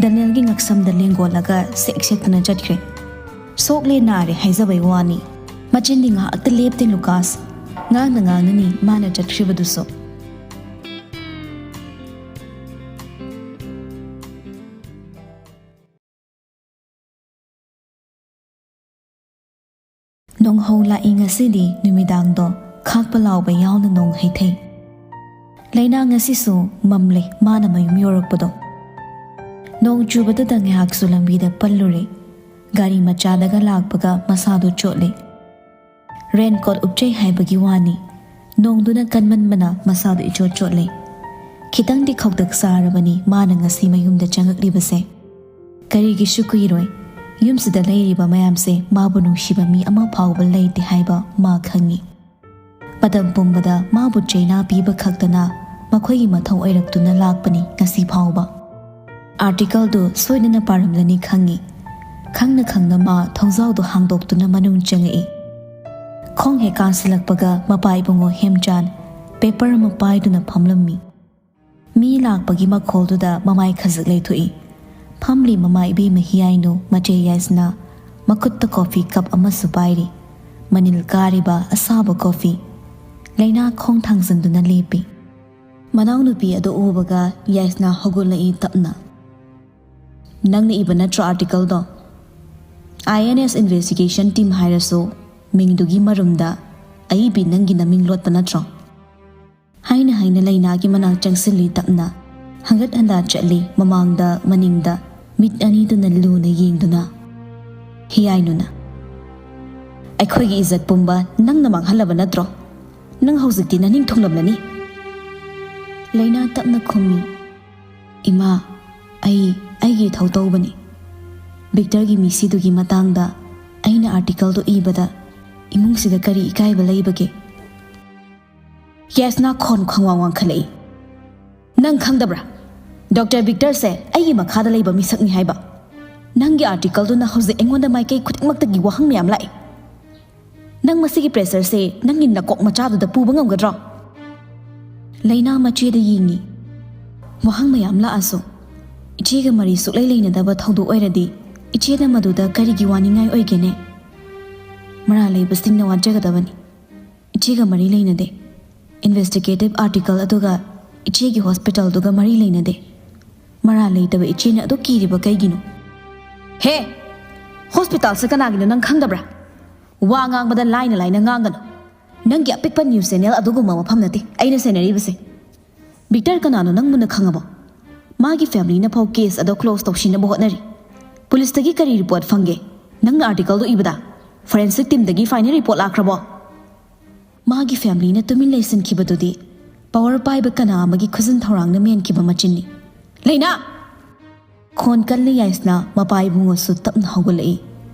ꯗꯅꯦꯜꯒꯤ ꯉꯛꯁꯝꯗ ꯂꯦꯡꯒꯣꯜꯂꯒ ꯁꯦꯛ ꯁꯦꯛꯇꯅ ꯆꯠꯈ꯭ꯔꯦ꯫ ꯁꯣꯛꯂꯦ ꯅꯥꯔꯦ ꯍꯥꯏꯖꯕꯩ ꯋꯥꯅꯤ꯫ ꯃꯆꯤꯟꯗꯤ ꯉꯥꯏꯍꯥꯛꯇ ꯂꯦꯞꯇꯦ ꯂꯨꯀꯥꯁ꯫ ꯉꯥꯡꯅ ꯉꯥꯡꯅꯅꯤ ꯃꯥꯅ ꯆꯠꯈ꯭ꯔꯤꯕꯗꯨꯁꯨ꯫ ꯅꯣꯡꯍꯧ ꯂꯥꯛꯏ ꯉꯁꯤꯗꯤ ꯅꯨꯃꯤꯗꯥꯡꯗꯣ ꯈꯥꯛꯄ ꯂꯥꯎꯕ ꯌꯥꯎꯅ ꯅꯣꯡ ꯍꯩꯊꯩ꯫ ꯂꯩꯅꯥ ꯉꯁꯤꯁꯨ ꯃꯝꯂꯦ ꯃꯥꯅ ꯃꯌꯨꯝ ꯌꯧꯔꯛꯄꯗꯣ꯫ ꯅꯣꯡ ꯆꯨꯕꯗꯨꯗ ꯉꯥꯏꯍꯥꯛꯁꯨ ꯂꯝꯕꯤꯗ ꯄꯜꯂꯨꯔꯦ꯫ ꯒꯥꯔꯤ ꯃꯆꯥꯗꯒ ꯂꯥꯛꯄꯒ ꯃꯁꯥꯗꯣ ꯆꯣꯠꯂꯦ꯫ ꯔꯦꯟꯀꯣꯠ ꯎꯞꯆꯩ ꯍꯥꯏꯕꯒꯤ ꯋꯥꯅꯤ꯫ ꯅꯣꯡꯗꯨꯅ ꯀꯟꯃꯟꯕꯅ ꯃꯁꯥꯗꯣ ꯏꯆꯣꯠ ꯆꯣꯠꯂꯦ꯫ ꯈꯤꯇꯪꯗꯤ ꯈꯧꯇꯛ ꯆꯥꯔꯕꯅꯤ ꯃꯥꯅ ꯉꯁꯤ ꯃꯌꯨꯝꯗ ꯆꯪꯉꯛꯂꯤꯕꯁꯦ꯫ ꯀꯔꯤꯒꯤꯁꯨ ꯀꯨꯏꯔꯣꯏ꯫ ꯌꯨꯝꯁꯤꯗ ꯂꯩꯔꯤꯕ ꯃꯌꯥꯝꯁꯦ ꯃꯥꯕꯨ ꯅꯨꯡꯁꯤꯕ ꯃꯤ ꯑꯃ ꯐꯥꯎꯕ ꯂꯩꯇꯦ ꯍꯥꯏꯕ ꯃꯥ ꯈꯪꯉꯤ꯫ ꯃꯇꯝ ꯄꯨꯝꯕꯗ ꯃꯥꯕꯨ ꯆꯩꯅꯥ ꯄꯤꯕ ꯈꯛꯇꯅ ꯃꯈꯣꯏꯒꯤ ꯃꯊꯧ ꯑꯣꯏꯔꯛꯇꯨꯅ ꯂꯥꯛꯄꯅꯤ ꯉꯁꯤ ꯐꯥꯎꯕ꯫ ꯑꯥꯔꯇꯤꯀꯜꯗꯨ ꯁꯣꯏꯗꯅ ꯄꯥꯔꯝꯂꯅꯤ ꯈꯪꯉꯤ꯫ ꯈꯪꯅ ꯈꯪꯅ ꯃꯥ ꯊꯣꯡꯖꯥꯎꯗꯨ ꯍꯥꯡꯗꯣꯛꯇꯨꯅ ꯃꯅꯨꯡ ꯆꯪꯉꯛꯏ꯫ ꯈꯣꯡ ꯍꯦꯛ ꯀꯥꯟꯁꯤꯜꯂꯛꯄꯒ ꯃꯄꯥ ꯏꯕꯨꯡꯉꯣ ꯍꯦꯝꯆꯥꯟ ꯄꯦꯄꯔ ꯑꯃ ꯄꯥꯏꯗꯨꯅ ꯐꯝꯂꯝꯃꯤ꯫ ꯃꯤ ꯂꯥꯛꯄꯒꯤ ꯃꯈꯣꯜꯗꯨꯗ ꯃꯃꯥꯏ ꯈꯖꯤꯛ ꯂꯩꯊꯣꯛꯏ꯫ ꯐꯝꯂꯤ ꯃꯃꯥ ꯏꯕꯦꯝꯃ ꯍꯤꯌꯥꯏꯅꯨ ꯃꯆꯦ ꯌꯥꯏꯁꯅꯥ ꯃꯈꯨꯠꯇ ꯀꯣꯐꯤ ꯀꯞ ꯑꯃꯁꯨ ꯄꯥꯏꯔꯤ꯫ ꯃꯅꯤꯜ ꯀꯥꯔꯤꯕ ꯑꯁꯥꯕ ꯀꯣꯐꯤ꯫ ꯂꯩꯅꯥ ꯈꯣꯡ ꯊꯥꯡꯖꯤꯟꯗꯨꯅ ꯂꯦꯞꯄꯤ꯫ ꯃꯅꯥꯎꯅꯨꯄꯤ ꯑꯗꯨ ꯎꯕꯒ ꯌꯥꯏꯁꯅꯥ ꯍꯧꯒꯠꯂꯛꯏ ꯇꯞꯅ꯫ "ꯅꯪꯅ ꯏꯕ ꯅꯠꯇ꯭ꯔꯣ ꯑꯥꯔꯇꯤꯀꯜꯗꯣ? ꯑꯥꯏ ꯑꯦꯟ ꯑꯦꯁ ꯏꯟꯚꯦꯁꯇꯤꯒꯦꯁꯟ ꯇꯤꯝ ꯍꯥꯏꯔꯁꯨ ꯃꯤꯡꯗꯨꯒꯤ ꯃꯔꯨꯝꯗ ꯑꯏꯕꯤ ꯅꯪꯒꯤ ꯅꯃꯤꯡ ꯂꯣꯠꯄ ꯅꯠꯇ꯭ꯔꯣ?" ꯍꯥꯏꯅ ꯍꯥꯏꯅ ꯂꯩꯅꯥꯒꯤ ꯃꯅꯥꯛ ꯆꯪꯁꯤꯜꯂꯤ ꯇꯞꯅ꯫ ꯍꯪꯒꯠ ꯍꯟꯗꯥ ꯆꯠꯂꯤ ꯃꯃꯥꯡꯗ ꯃꯅꯤꯡꯗ ꯃꯤꯠ ꯑꯅꯤꯗꯨꯅ ꯂꯨꯅ ꯌꯦꯡꯗꯨꯅ꯫ ꯍꯤꯌꯥꯏꯅꯨꯅ, "ꯑꯩꯈꯣꯏꯒꯤ ꯏꯖꯠ ꯄꯨꯝꯕ ꯅꯪꯅ ꯃꯥꯡꯍꯜꯂꯕ ꯅꯠꯇ꯭ꯔꯣ? ꯅꯪ ꯍꯧꯖꯤꯛꯇꯤ ꯅꯅꯤꯡ ꯊꯨꯡꯂꯝꯂꯅꯤ꯫" ꯂꯩꯅꯥ ꯇꯞꯅ ꯈꯨꯝꯃꯤ, "ꯏꯃꯥ, ꯑꯩ ꯑꯩꯒꯤ ꯏꯊꯧ ꯇꯧꯕꯅꯤ꯫ ꯚꯤꯛꯇꯔꯒꯤ ꯃꯤꯁꯤꯗꯨꯒꯤ ꯃꯇꯥꯡꯗ ꯑꯩꯅ ꯑꯥꯔꯇꯤꯀꯜꯗꯨ ꯏꯕꯗ ꯏꯃꯨꯡꯁꯤꯗ ꯀꯔꯤ ꯏꯀꯥꯏꯕ ꯂꯩꯕꯒꯦ?" ꯌꯥꯏꯁꯅꯥ ꯈꯣꯟ ꯈꯪꯋꯥꯡ ꯋꯥꯡꯈꯠꯂꯛꯏ꯫ "ꯅꯪ ꯈꯪꯗꯕ꯭ꯔꯥ? ꯗꯣꯛꯇꯔ ꯕꯤꯛꯇꯔꯁꯦ ꯑꯩꯒꯤ ꯃꯈꯥꯗ ꯂꯩꯕ ꯃꯤꯁꯛꯅꯤ ꯍꯥꯏꯕ꯫ ꯅꯪꯒꯤ ꯑꯥꯔꯇꯤꯀꯜꯗꯨꯅ ꯍꯧꯖꯤꯛ ꯑꯩꯉꯣꯟꯗ ꯃꯥꯏꯀꯩ ꯈꯨꯗꯤꯡꯃꯛꯇꯒꯤ ꯋꯥꯍꯪ ꯃꯌꯥꯝ ꯂꯥꯛꯑꯦ꯫ ꯅꯪ ꯃꯁꯤꯒꯤ ꯄ꯭ꯔꯦꯁꯔꯁꯦ ꯅꯪꯒꯤ ꯅꯀꯣꯛ ꯃꯆꯥꯗꯨꯗ ꯄꯨꯕ ꯉꯝꯒꯗ꯭ꯔꯣ? ꯂꯩꯅꯥ ꯃꯆꯦꯗ ꯌꯦꯡꯉꯤ꯫ ꯋꯥꯍꯪ ꯃꯌꯥꯝ ꯂꯥꯛꯑꯁꯨ, ꯏꯆꯦꯒ ꯃꯔꯤ ꯁꯨꯛꯂꯩ ꯂꯩꯅꯗꯕ ꯊꯧꯗꯣꯛ ꯑꯣꯏꯔꯗꯤ, ꯏꯆꯦꯅ ꯃꯗꯨꯗ ꯀꯔꯤꯒꯤ ꯋꯥꯅꯤꯡꯉꯥꯏ ꯑꯣꯏꯒꯦꯅꯦ? ꯃꯔꯥꯜ ꯂꯩꯕꯁꯤꯡꯅ ꯋꯥꯖꯒꯗꯕꯅꯤ꯫ ꯏꯆꯦꯒ ꯃꯔꯤ ꯂꯩꯅꯗꯦ꯫ ꯏꯟꯚꯦꯁꯇꯤꯒꯦꯇꯤꯚ ꯑꯥꯔꯇꯤꯀꯜ ꯑꯗꯨꯒ ꯏꯆꯦꯒꯤ ꯍꯣꯁꯄꯤꯇꯥꯜꯗꯨꯒ ꯃꯔꯤ ꯂꯩꯅꯗꯦ꯫ ꯃꯔꯥꯜ ꯂꯩꯇꯕ ꯏꯆꯦꯅ ꯑꯗꯨꯛ ꯀꯤꯔꯤꯕ ꯀꯩꯒꯤꯅꯣ? ꯍꯦ! ꯍꯣꯁꯄꯤꯇꯥꯜꯁꯦ ꯀꯅꯥꯒꯤꯅꯣ ꯅꯪ ꯈꯪꯗꯕ꯭ꯔꯥ? ꯋꯥ ꯉꯥꯡꯕꯗ ꯂꯥꯏꯅ ꯂꯥꯏꯅ ꯉꯥꯡꯒꯅꯨ꯫ ꯅꯪꯒꯤ ꯑꯄꯤꯛꯄ ꯅ꯭ꯌꯨꯁ ꯆꯦꯅꯦꯜ ꯑꯗꯨꯒꯨꯝꯕ ꯃꯐꯝ ꯅꯠꯇꯦ ꯑꯩꯅ ꯁꯦꯟꯅꯔꯤꯕꯁꯦ꯫ ꯕꯤꯛꯇꯔ ꯀꯅꯥꯅꯣ ꯅꯪ ꯃꯨꯟꯅ ꯈꯪꯉꯕꯣ? ꯃꯥꯒꯤ ꯐꯦꯃꯤꯂꯤꯅ ꯐꯥꯎ ꯀꯦꯁ ꯑꯗꯣ ꯀ꯭ꯂꯣꯖ ꯇꯧꯁꯤꯟꯅꯕ ꯍꯣꯠꯅꯔꯤ꯫ ꯄꯨꯂꯤꯁꯇꯒꯤ ꯀꯔꯤ ꯔꯤꯄꯣꯔꯠ ꯐꯪꯒꯦ? ꯅꯪꯅ ꯑꯥꯔꯇꯤꯀꯜꯗꯣ ꯏꯕꯗ ꯐꯣꯔꯦꯟꯁꯤꯛ ꯇꯤꯝꯗꯒꯤ ꯐꯥꯏꯅꯦꯜ ꯔꯤꯄꯣꯔꯠ ꯂꯥꯛꯈ꯭ꯔꯕꯣ? ꯃꯥꯒꯤ ꯐꯦꯃꯤꯂꯤꯅ ꯇꯨꯃꯤꯟ ꯂꯩꯁꯤꯟꯈꯤꯕꯗꯨꯗꯤ ꯄꯋꯔ ꯄꯥꯏꯕ ꯀꯅꯥ ꯑꯃꯒꯤ ꯈꯨꯖꯤꯟ ꯊꯧꯔꯥꯡꯅ ꯃꯦꯟꯈꯤꯕ ꯃꯆꯤꯟꯅꯤ꯫ ꯂꯩꯅꯥ! ꯈꯣꯟ ꯀꯜꯂꯤ ꯌꯥꯏꯁꯅꯥ ꯃꯄꯥ ꯏꯕꯨꯡꯉꯣꯁꯨ ꯇꯞꯅ ꯍꯧꯒꯠꯂꯛꯏ꯫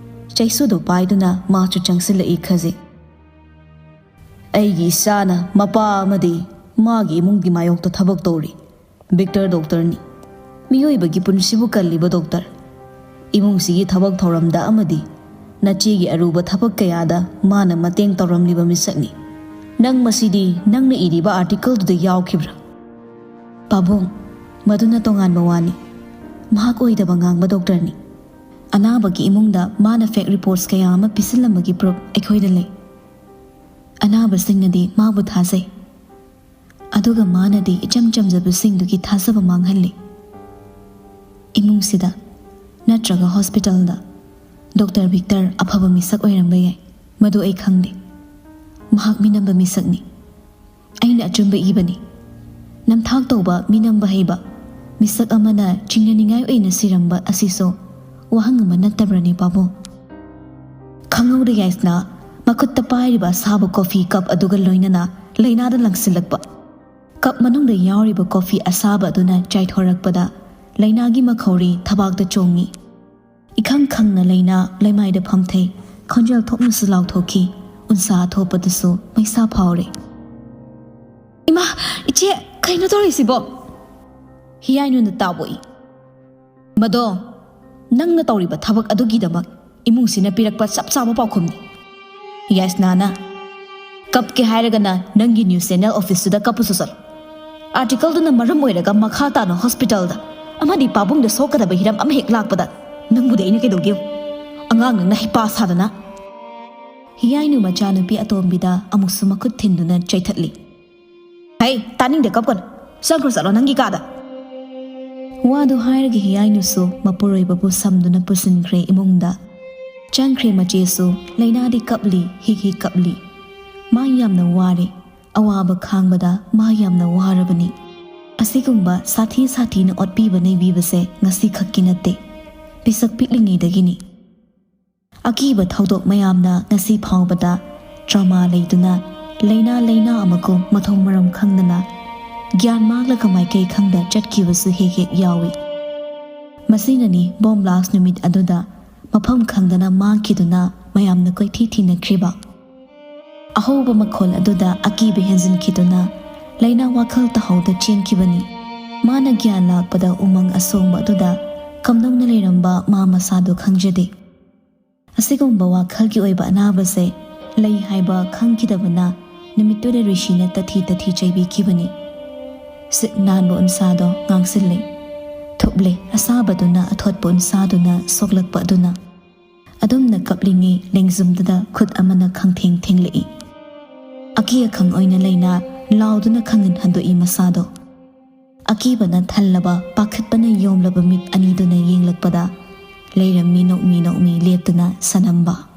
ꯆꯩꯁꯨꯗꯨ ꯄꯥꯏꯗꯨꯅ ꯃꯥꯁꯨ ꯆꯪꯁꯤꯜꯂꯛꯏ ꯈꯖꯤꯛ꯫ ꯑꯩꯒꯤ ꯏꯆꯥꯅ ꯃꯄꯥ ꯑꯃꯗꯤ ꯃꯥꯒꯤ ꯏꯃꯨꯡꯒꯤ ꯃꯥꯌꯣꯛꯇ ꯊꯕꯛ ꯇꯧꯔꯤ꯫ ꯕꯤꯛꯇꯔ ꯗꯣꯛꯇꯔꯅꯤ꯫ ꯃꯤꯑꯣꯏꯕꯒꯤ ꯄꯨꯟꯁꯤꯕꯨ ꯀꯜꯂꯤꯕ ꯗꯣꯛꯇꯔ꯫ ꯏꯃꯨꯡꯁꯤꯒꯤ ꯊꯕꯛ ꯊꯧꯔꯝꯗ ꯑꯃꯗꯤ ꯅꯆꯦꯒꯤ ꯑꯔꯨꯕ ꯊꯕꯛ ꯀꯌꯥꯗ ꯃꯥꯅ ꯃꯇꯦꯡ ꯇꯧꯔꯝꯂꯤꯕ ꯃꯤꯁꯛꯅꯤ꯫ ꯅꯪ ꯃꯁꯤꯗꯤ ꯅꯪꯅ ꯏꯔꯤꯕ ꯑꯥꯔꯇꯤꯀꯜꯗꯨꯗ ꯌꯥꯎꯈꯤꯕ꯭ꯔꯥ? ꯄꯥꯕꯨꯡ, ꯃꯗꯨꯅ ꯇꯣꯉꯥꯟꯕ ꯋꯥꯅꯤ꯫ ꯃꯍꯥꯛ ꯑꯣꯏꯗꯕ ꯉꯥꯡꯕ ꯗꯣꯛꯇꯔꯅꯤ꯫ ꯑꯅꯥꯕꯒꯤ ꯏꯃꯨꯡꯗ ꯃꯥꯅ ꯐꯦꯛ ꯔꯤꯄꯣꯔꯠꯁ ꯀꯌꯥ ꯑꯃ ꯄꯤꯁꯤꯜꯂꯝꯕꯒꯤ ꯄ꯭ꯔꯨꯐ ꯑꯩꯈꯣꯏꯗ ꯂꯩ꯫ ꯑꯅꯥꯕꯁꯤꯡꯅꯗꯤ ꯃꯥꯕꯨ ꯊꯥꯖꯩ꯫ ꯑꯗꯨꯒ ꯃꯥꯅꯗꯤ ꯏꯆꯝ ꯆꯝꯖꯕꯁꯤꯡꯗꯨꯒꯤ ꯊꯥꯖꯕ ꯃꯥꯡꯍꯜꯂꯤ꯫ ꯏꯃꯨꯡꯁꯤꯗ ꯅꯠꯇ꯭ꯔꯒ ꯍꯣꯁꯄꯤꯇꯥꯜꯗ ꯗꯣꯛꯇꯔ ꯕꯤꯛꯇꯔ ꯑꯐꯕ ꯃꯤꯁꯛ ꯑꯣꯏꯔꯝꯕ ꯌꯥꯏ, ꯃꯗꯨ ꯑꯩ ꯈꯪꯗꯦ꯫ ꯃꯍꯥꯛ ꯃꯤꯅꯝꯕ ꯃꯤꯁꯛꯅꯤ꯫ ꯑꯩꯅ ꯑꯆꯨꯝꯕ ꯏꯕꯅꯤ꯫ ꯅꯝꯊꯥꯛ ꯇꯧꯕ, ꯃꯤꯅꯝꯕ ꯍꯩꯕ ꯃꯤꯁꯛ ꯑꯃꯅ ꯆꯤꯡꯅꯅꯤꯡꯉꯥꯏ ꯑꯣꯏꯅ ꯁꯤꯔꯝꯕ ꯑꯁꯤꯁꯨ ꯋꯥꯍꯪ ꯑꯃ ꯅꯠꯇꯕ꯭ꯔꯅꯦ, ꯄꯥꯕꯨꯡ? ꯈꯪꯍꯧꯗ ꯌꯥꯏꯁꯅ ꯃꯈꯨꯠꯇ ꯄꯥꯏꯔꯤꯕ ꯑꯁꯥꯕ ꯀꯣꯐꯤ ꯀꯞ ꯑꯗꯨꯒ ꯂꯣꯏꯅꯅ ꯂꯩꯅꯥꯗ ꯂꯪꯁꯤꯜꯂꯛꯄ꯫ ꯀꯞ ꯃꯅꯨꯡꯗ ꯌꯥꯎꯔꯤꯕ ꯀꯣꯐꯤ ꯑꯁꯥꯕ ꯑꯗꯨꯅ ꯆꯥꯏꯊꯣꯔꯛꯄꯗ ꯂꯩꯅꯥꯒꯤ ꯃꯈꯧꯔꯤ ꯊꯕꯥꯛꯇ ꯆꯣꯡꯉꯤ꯫ ꯏꯈꯪ ꯈꯪꯅ ꯂꯩꯅꯥ ꯂꯩꯃꯥꯏꯗ ꯐꯝꯊꯩ꯫ ꯈꯣꯟꯖꯦꯜ ꯊꯣꯛꯅꯁꯨ ꯂꯥꯎꯊꯣꯛꯈꯤ꯫ ꯎꯟꯁꯥ ꯑꯊꯣꯛꯄꯗꯁꯨ ꯃꯩꯁꯥ ꯐꯥꯎꯔꯦ꯫ "ꯏꯃꯥ, ꯏꯆꯦ, ꯀꯩꯅꯣ ꯇꯧꯔꯤꯁꯤꯕꯣ?" ꯍꯤꯌꯥꯏꯅꯨꯅ ꯇꯥꯕꯣꯛꯏ꯫ "ꯃꯗꯣ ꯅꯪꯅ ꯇꯧꯔꯤꯕ ꯊꯕꯛ ꯑꯗꯨꯒꯤꯗꯃꯛ ꯏꯃꯨꯡꯁꯤꯅ ꯄꯤꯔꯛꯄ ꯆꯞ ꯆꯥꯕ ꯄꯥꯎꯈꯨꯝꯅꯤ꯫" ꯌꯥꯏꯁꯅꯥꯅ, "ꯀꯞꯀꯦ ꯍꯥꯏꯔꯒꯅ ꯅꯪꯒꯤ ꯅ꯭ꯌꯨꯁ ꯆꯦꯅꯦꯜ ꯑꯣꯐꯤꯁꯇꯨꯗ ꯀꯞꯄꯁꯨ ꯆꯠꯂꯣ꯫ ꯑꯥꯔꯇꯤꯀꯜꯗꯨꯅ ꯃꯔꯝ ꯑꯣꯏꯔꯒ ꯃꯈꯥ ꯇꯥꯅ ꯍꯣꯁꯄꯤꯇꯥꯜꯗ ꯑꯃꯗꯤ ꯄꯥꯕꯨꯡꯗ ꯁꯣꯛꯀꯗꯕ ꯍꯤꯔꯝ ꯑꯃ ꯍꯦꯛ ꯂꯥꯛꯄꯗ ꯅꯪꯕꯨꯗꯤ ꯑꯩꯅ ꯀꯩꯗꯧꯒꯦ? ꯑꯉꯥꯡ ꯅꯪꯅ ꯍꯩꯄꯥ ꯁꯥꯗꯅ꯫" ꯍꯤꯌꯥꯏꯅꯨ ꯃꯆꯥꯅꯨꯄꯤ ꯑꯇꯣꯝꯕꯤꯗ ꯑꯃꯨꯛꯁꯨ ꯃꯈꯨꯠ ꯊꯤꯟꯗꯨꯅ ꯆꯩꯊꯠꯂꯤ꯫ "ꯍꯩ, ꯇꯥꯅꯤꯡꯗꯦ, ꯀꯞꯀꯅꯨ꯫ ꯆꯪꯈ꯭ꯔꯣ ꯆꯠꯂꯣ ꯅꯪꯒꯤ ꯀꯥꯗ꯫" ꯋꯥꯗꯨ ꯍꯥꯏꯔꯒ ꯍꯤꯌꯥꯏꯅꯨꯁꯨ ꯃꯄꯨꯔꯣꯏꯕꯕꯨ ꯁꯝꯗꯨꯅ ꯄꯨꯁꯤꯟꯈ꯭ꯔꯦ ꯏꯃꯨꯡꯗ꯫ ꯆꯪꯈ꯭ꯔꯦ ꯃꯆꯦꯁꯨ꯫ ꯂꯩꯅꯥꯗꯤ ꯀꯞꯂꯤ, ꯍꯤꯛ ꯍꯤꯛ ꯀꯞꯂꯤ꯫ ꯃꯥ ꯌꯥꯝꯅ ꯋꯥꯔꯦ꯫ ꯑꯋꯥꯕ ꯈꯥꯡꯕꯗ ꯃꯥ ꯌꯥꯝꯅ ꯋꯥꯔꯕꯅꯤ꯫ ꯑꯁꯤꯒꯨꯝꯕ ꯁꯥꯊꯤ ꯁꯥꯊꯤꯅ ꯑꯣꯠꯄꯤꯕ ꯅꯩꯕꯤꯕꯁꯦ ꯉꯁꯤꯈꯛꯀꯤ ꯅꯠꯇꯦ, ꯄꯤꯁꯛ ꯄꯤꯛꯂꯤꯉꯩꯗꯒꯤꯅꯤ꯫ ꯑꯀꯤꯕ ꯊꯧꯗꯣꯛ ꯃꯌꯥꯝꯅ ꯉꯁꯤ ꯐꯥꯎꯕꯗ ꯇ꯭ꯔꯃꯥ ꯂꯩꯗꯨꯅ, ꯂꯩꯅꯥ ꯂꯩꯅꯥ ꯑꯃꯒꯨꯝ ꯃꯊꯣꯡ ꯃꯔꯝ ꯈꯪꯗꯅ ꯒ꯭ꯌꯥꯟ ꯃꯥꯡꯂꯒ ꯃꯥꯏꯀꯩ ꯈꯪꯗ ꯆꯠꯈꯤꯕꯁꯨ ꯍꯦꯛ ꯍꯦꯛ ꯌꯥꯎꯏ꯫ ꯃꯁꯤꯅꯅꯤ ꯕꯣꯝ ꯕ꯭ꯂꯥꯁ ꯅꯨꯃꯤꯠ ꯑꯗꯨꯗ ꯃꯐꯝ ꯈꯪꯗꯅ ꯃꯥꯡꯈꯤꯗꯨꯅ ꯃꯌꯥꯝꯅ ꯀꯣꯏꯊꯤ ꯊꯤꯅꯈ꯭ꯔꯤꯕ꯫ ꯑꯍꯧꯕ ꯃꯈꯣꯜ ꯑꯗꯨꯗ ꯑꯀꯤꯕ ꯍꯦꯟꯖꯤꯟꯈꯤꯗꯨꯅ ꯂꯩꯅꯥ ꯋꯥꯈꯜ ꯇꯥꯍꯧꯗ ꯆꯦꯟꯈꯤꯕꯅꯤ꯫ ꯃꯥꯅ ꯒ꯭ꯌꯥꯟ ꯂꯥꯛꯄꯗ ꯎꯃꯪ ꯑꯁꯣꯡꯕ ꯑꯗꯨꯗ ꯀꯝꯗꯧꯅ ꯂꯩꯔꯝꯕ ꯃꯥ ꯃꯁꯥꯗꯣ ꯈꯪꯖꯗꯦ꯫ ꯑꯁꯤꯒꯨꯝꯕ ꯋꯥꯈꯜꯒꯤ ꯑꯣꯏꯕ ꯑꯅꯥꯕꯁꯦ ꯂꯩ ꯍꯥꯏꯕ ꯈꯪꯈꯤꯗꯕꯅ ꯅꯨꯃꯤꯠꯇꯨꯗ ꯔꯤꯁꯤꯅ ꯇꯊꯤ ꯇꯊꯤ ꯆꯩꯕꯤꯈꯤꯕꯅꯤ꯫ ꯁꯤꯠ ꯅꯥꯟꯕ ꯎꯟꯁꯥꯗꯣ ꯉꯥꯡꯁꯤꯜꯂꯦ꯫ ꯊꯨꯞꯂꯦ ꯑꯁꯥꯕꯗꯨꯅ ꯑꯊꯣꯠꯄ ꯎꯟꯁꯥꯗꯨꯅ ꯁꯣꯛꯂꯛꯄ ꯑꯗꯨꯅ꯫ ꯑꯗꯨꯝꯅ ꯀꯞꯂꯤꯉꯩ ꯂꯦꯡꯖꯨꯝꯗꯨꯗ ꯈꯨꯠ ꯑꯃꯅ ꯈꯪꯊꯦꯡ ꯊꯦꯡꯂꯛꯏ꯫ ꯑꯀꯤ ꯑꯈꯪ ꯑꯣꯏꯅ ꯂꯩꯅꯥ ꯂꯥꯎꯗꯨꯅ ꯈꯪꯍꯟ ꯍꯟꯗꯣꯛꯏ ꯃꯁꯥꯗꯣ꯫ ꯑꯀꯤꯕꯅ ꯊꯜꯂꯕ, ꯄꯥꯈꯠꯄꯅ ꯌꯣꯝꯂꯕ ꯃꯤꯠ ꯑꯅꯤꯗꯨꯅ ꯌꯦꯡꯂꯛꯄꯗ ꯂꯩꯔꯝꯃꯤ ꯅꯣꯛꯃꯤ ꯅꯣꯛꯃꯤ ꯂꯦꯞꯇꯨꯅ ꯁꯅꯝꯕ꯫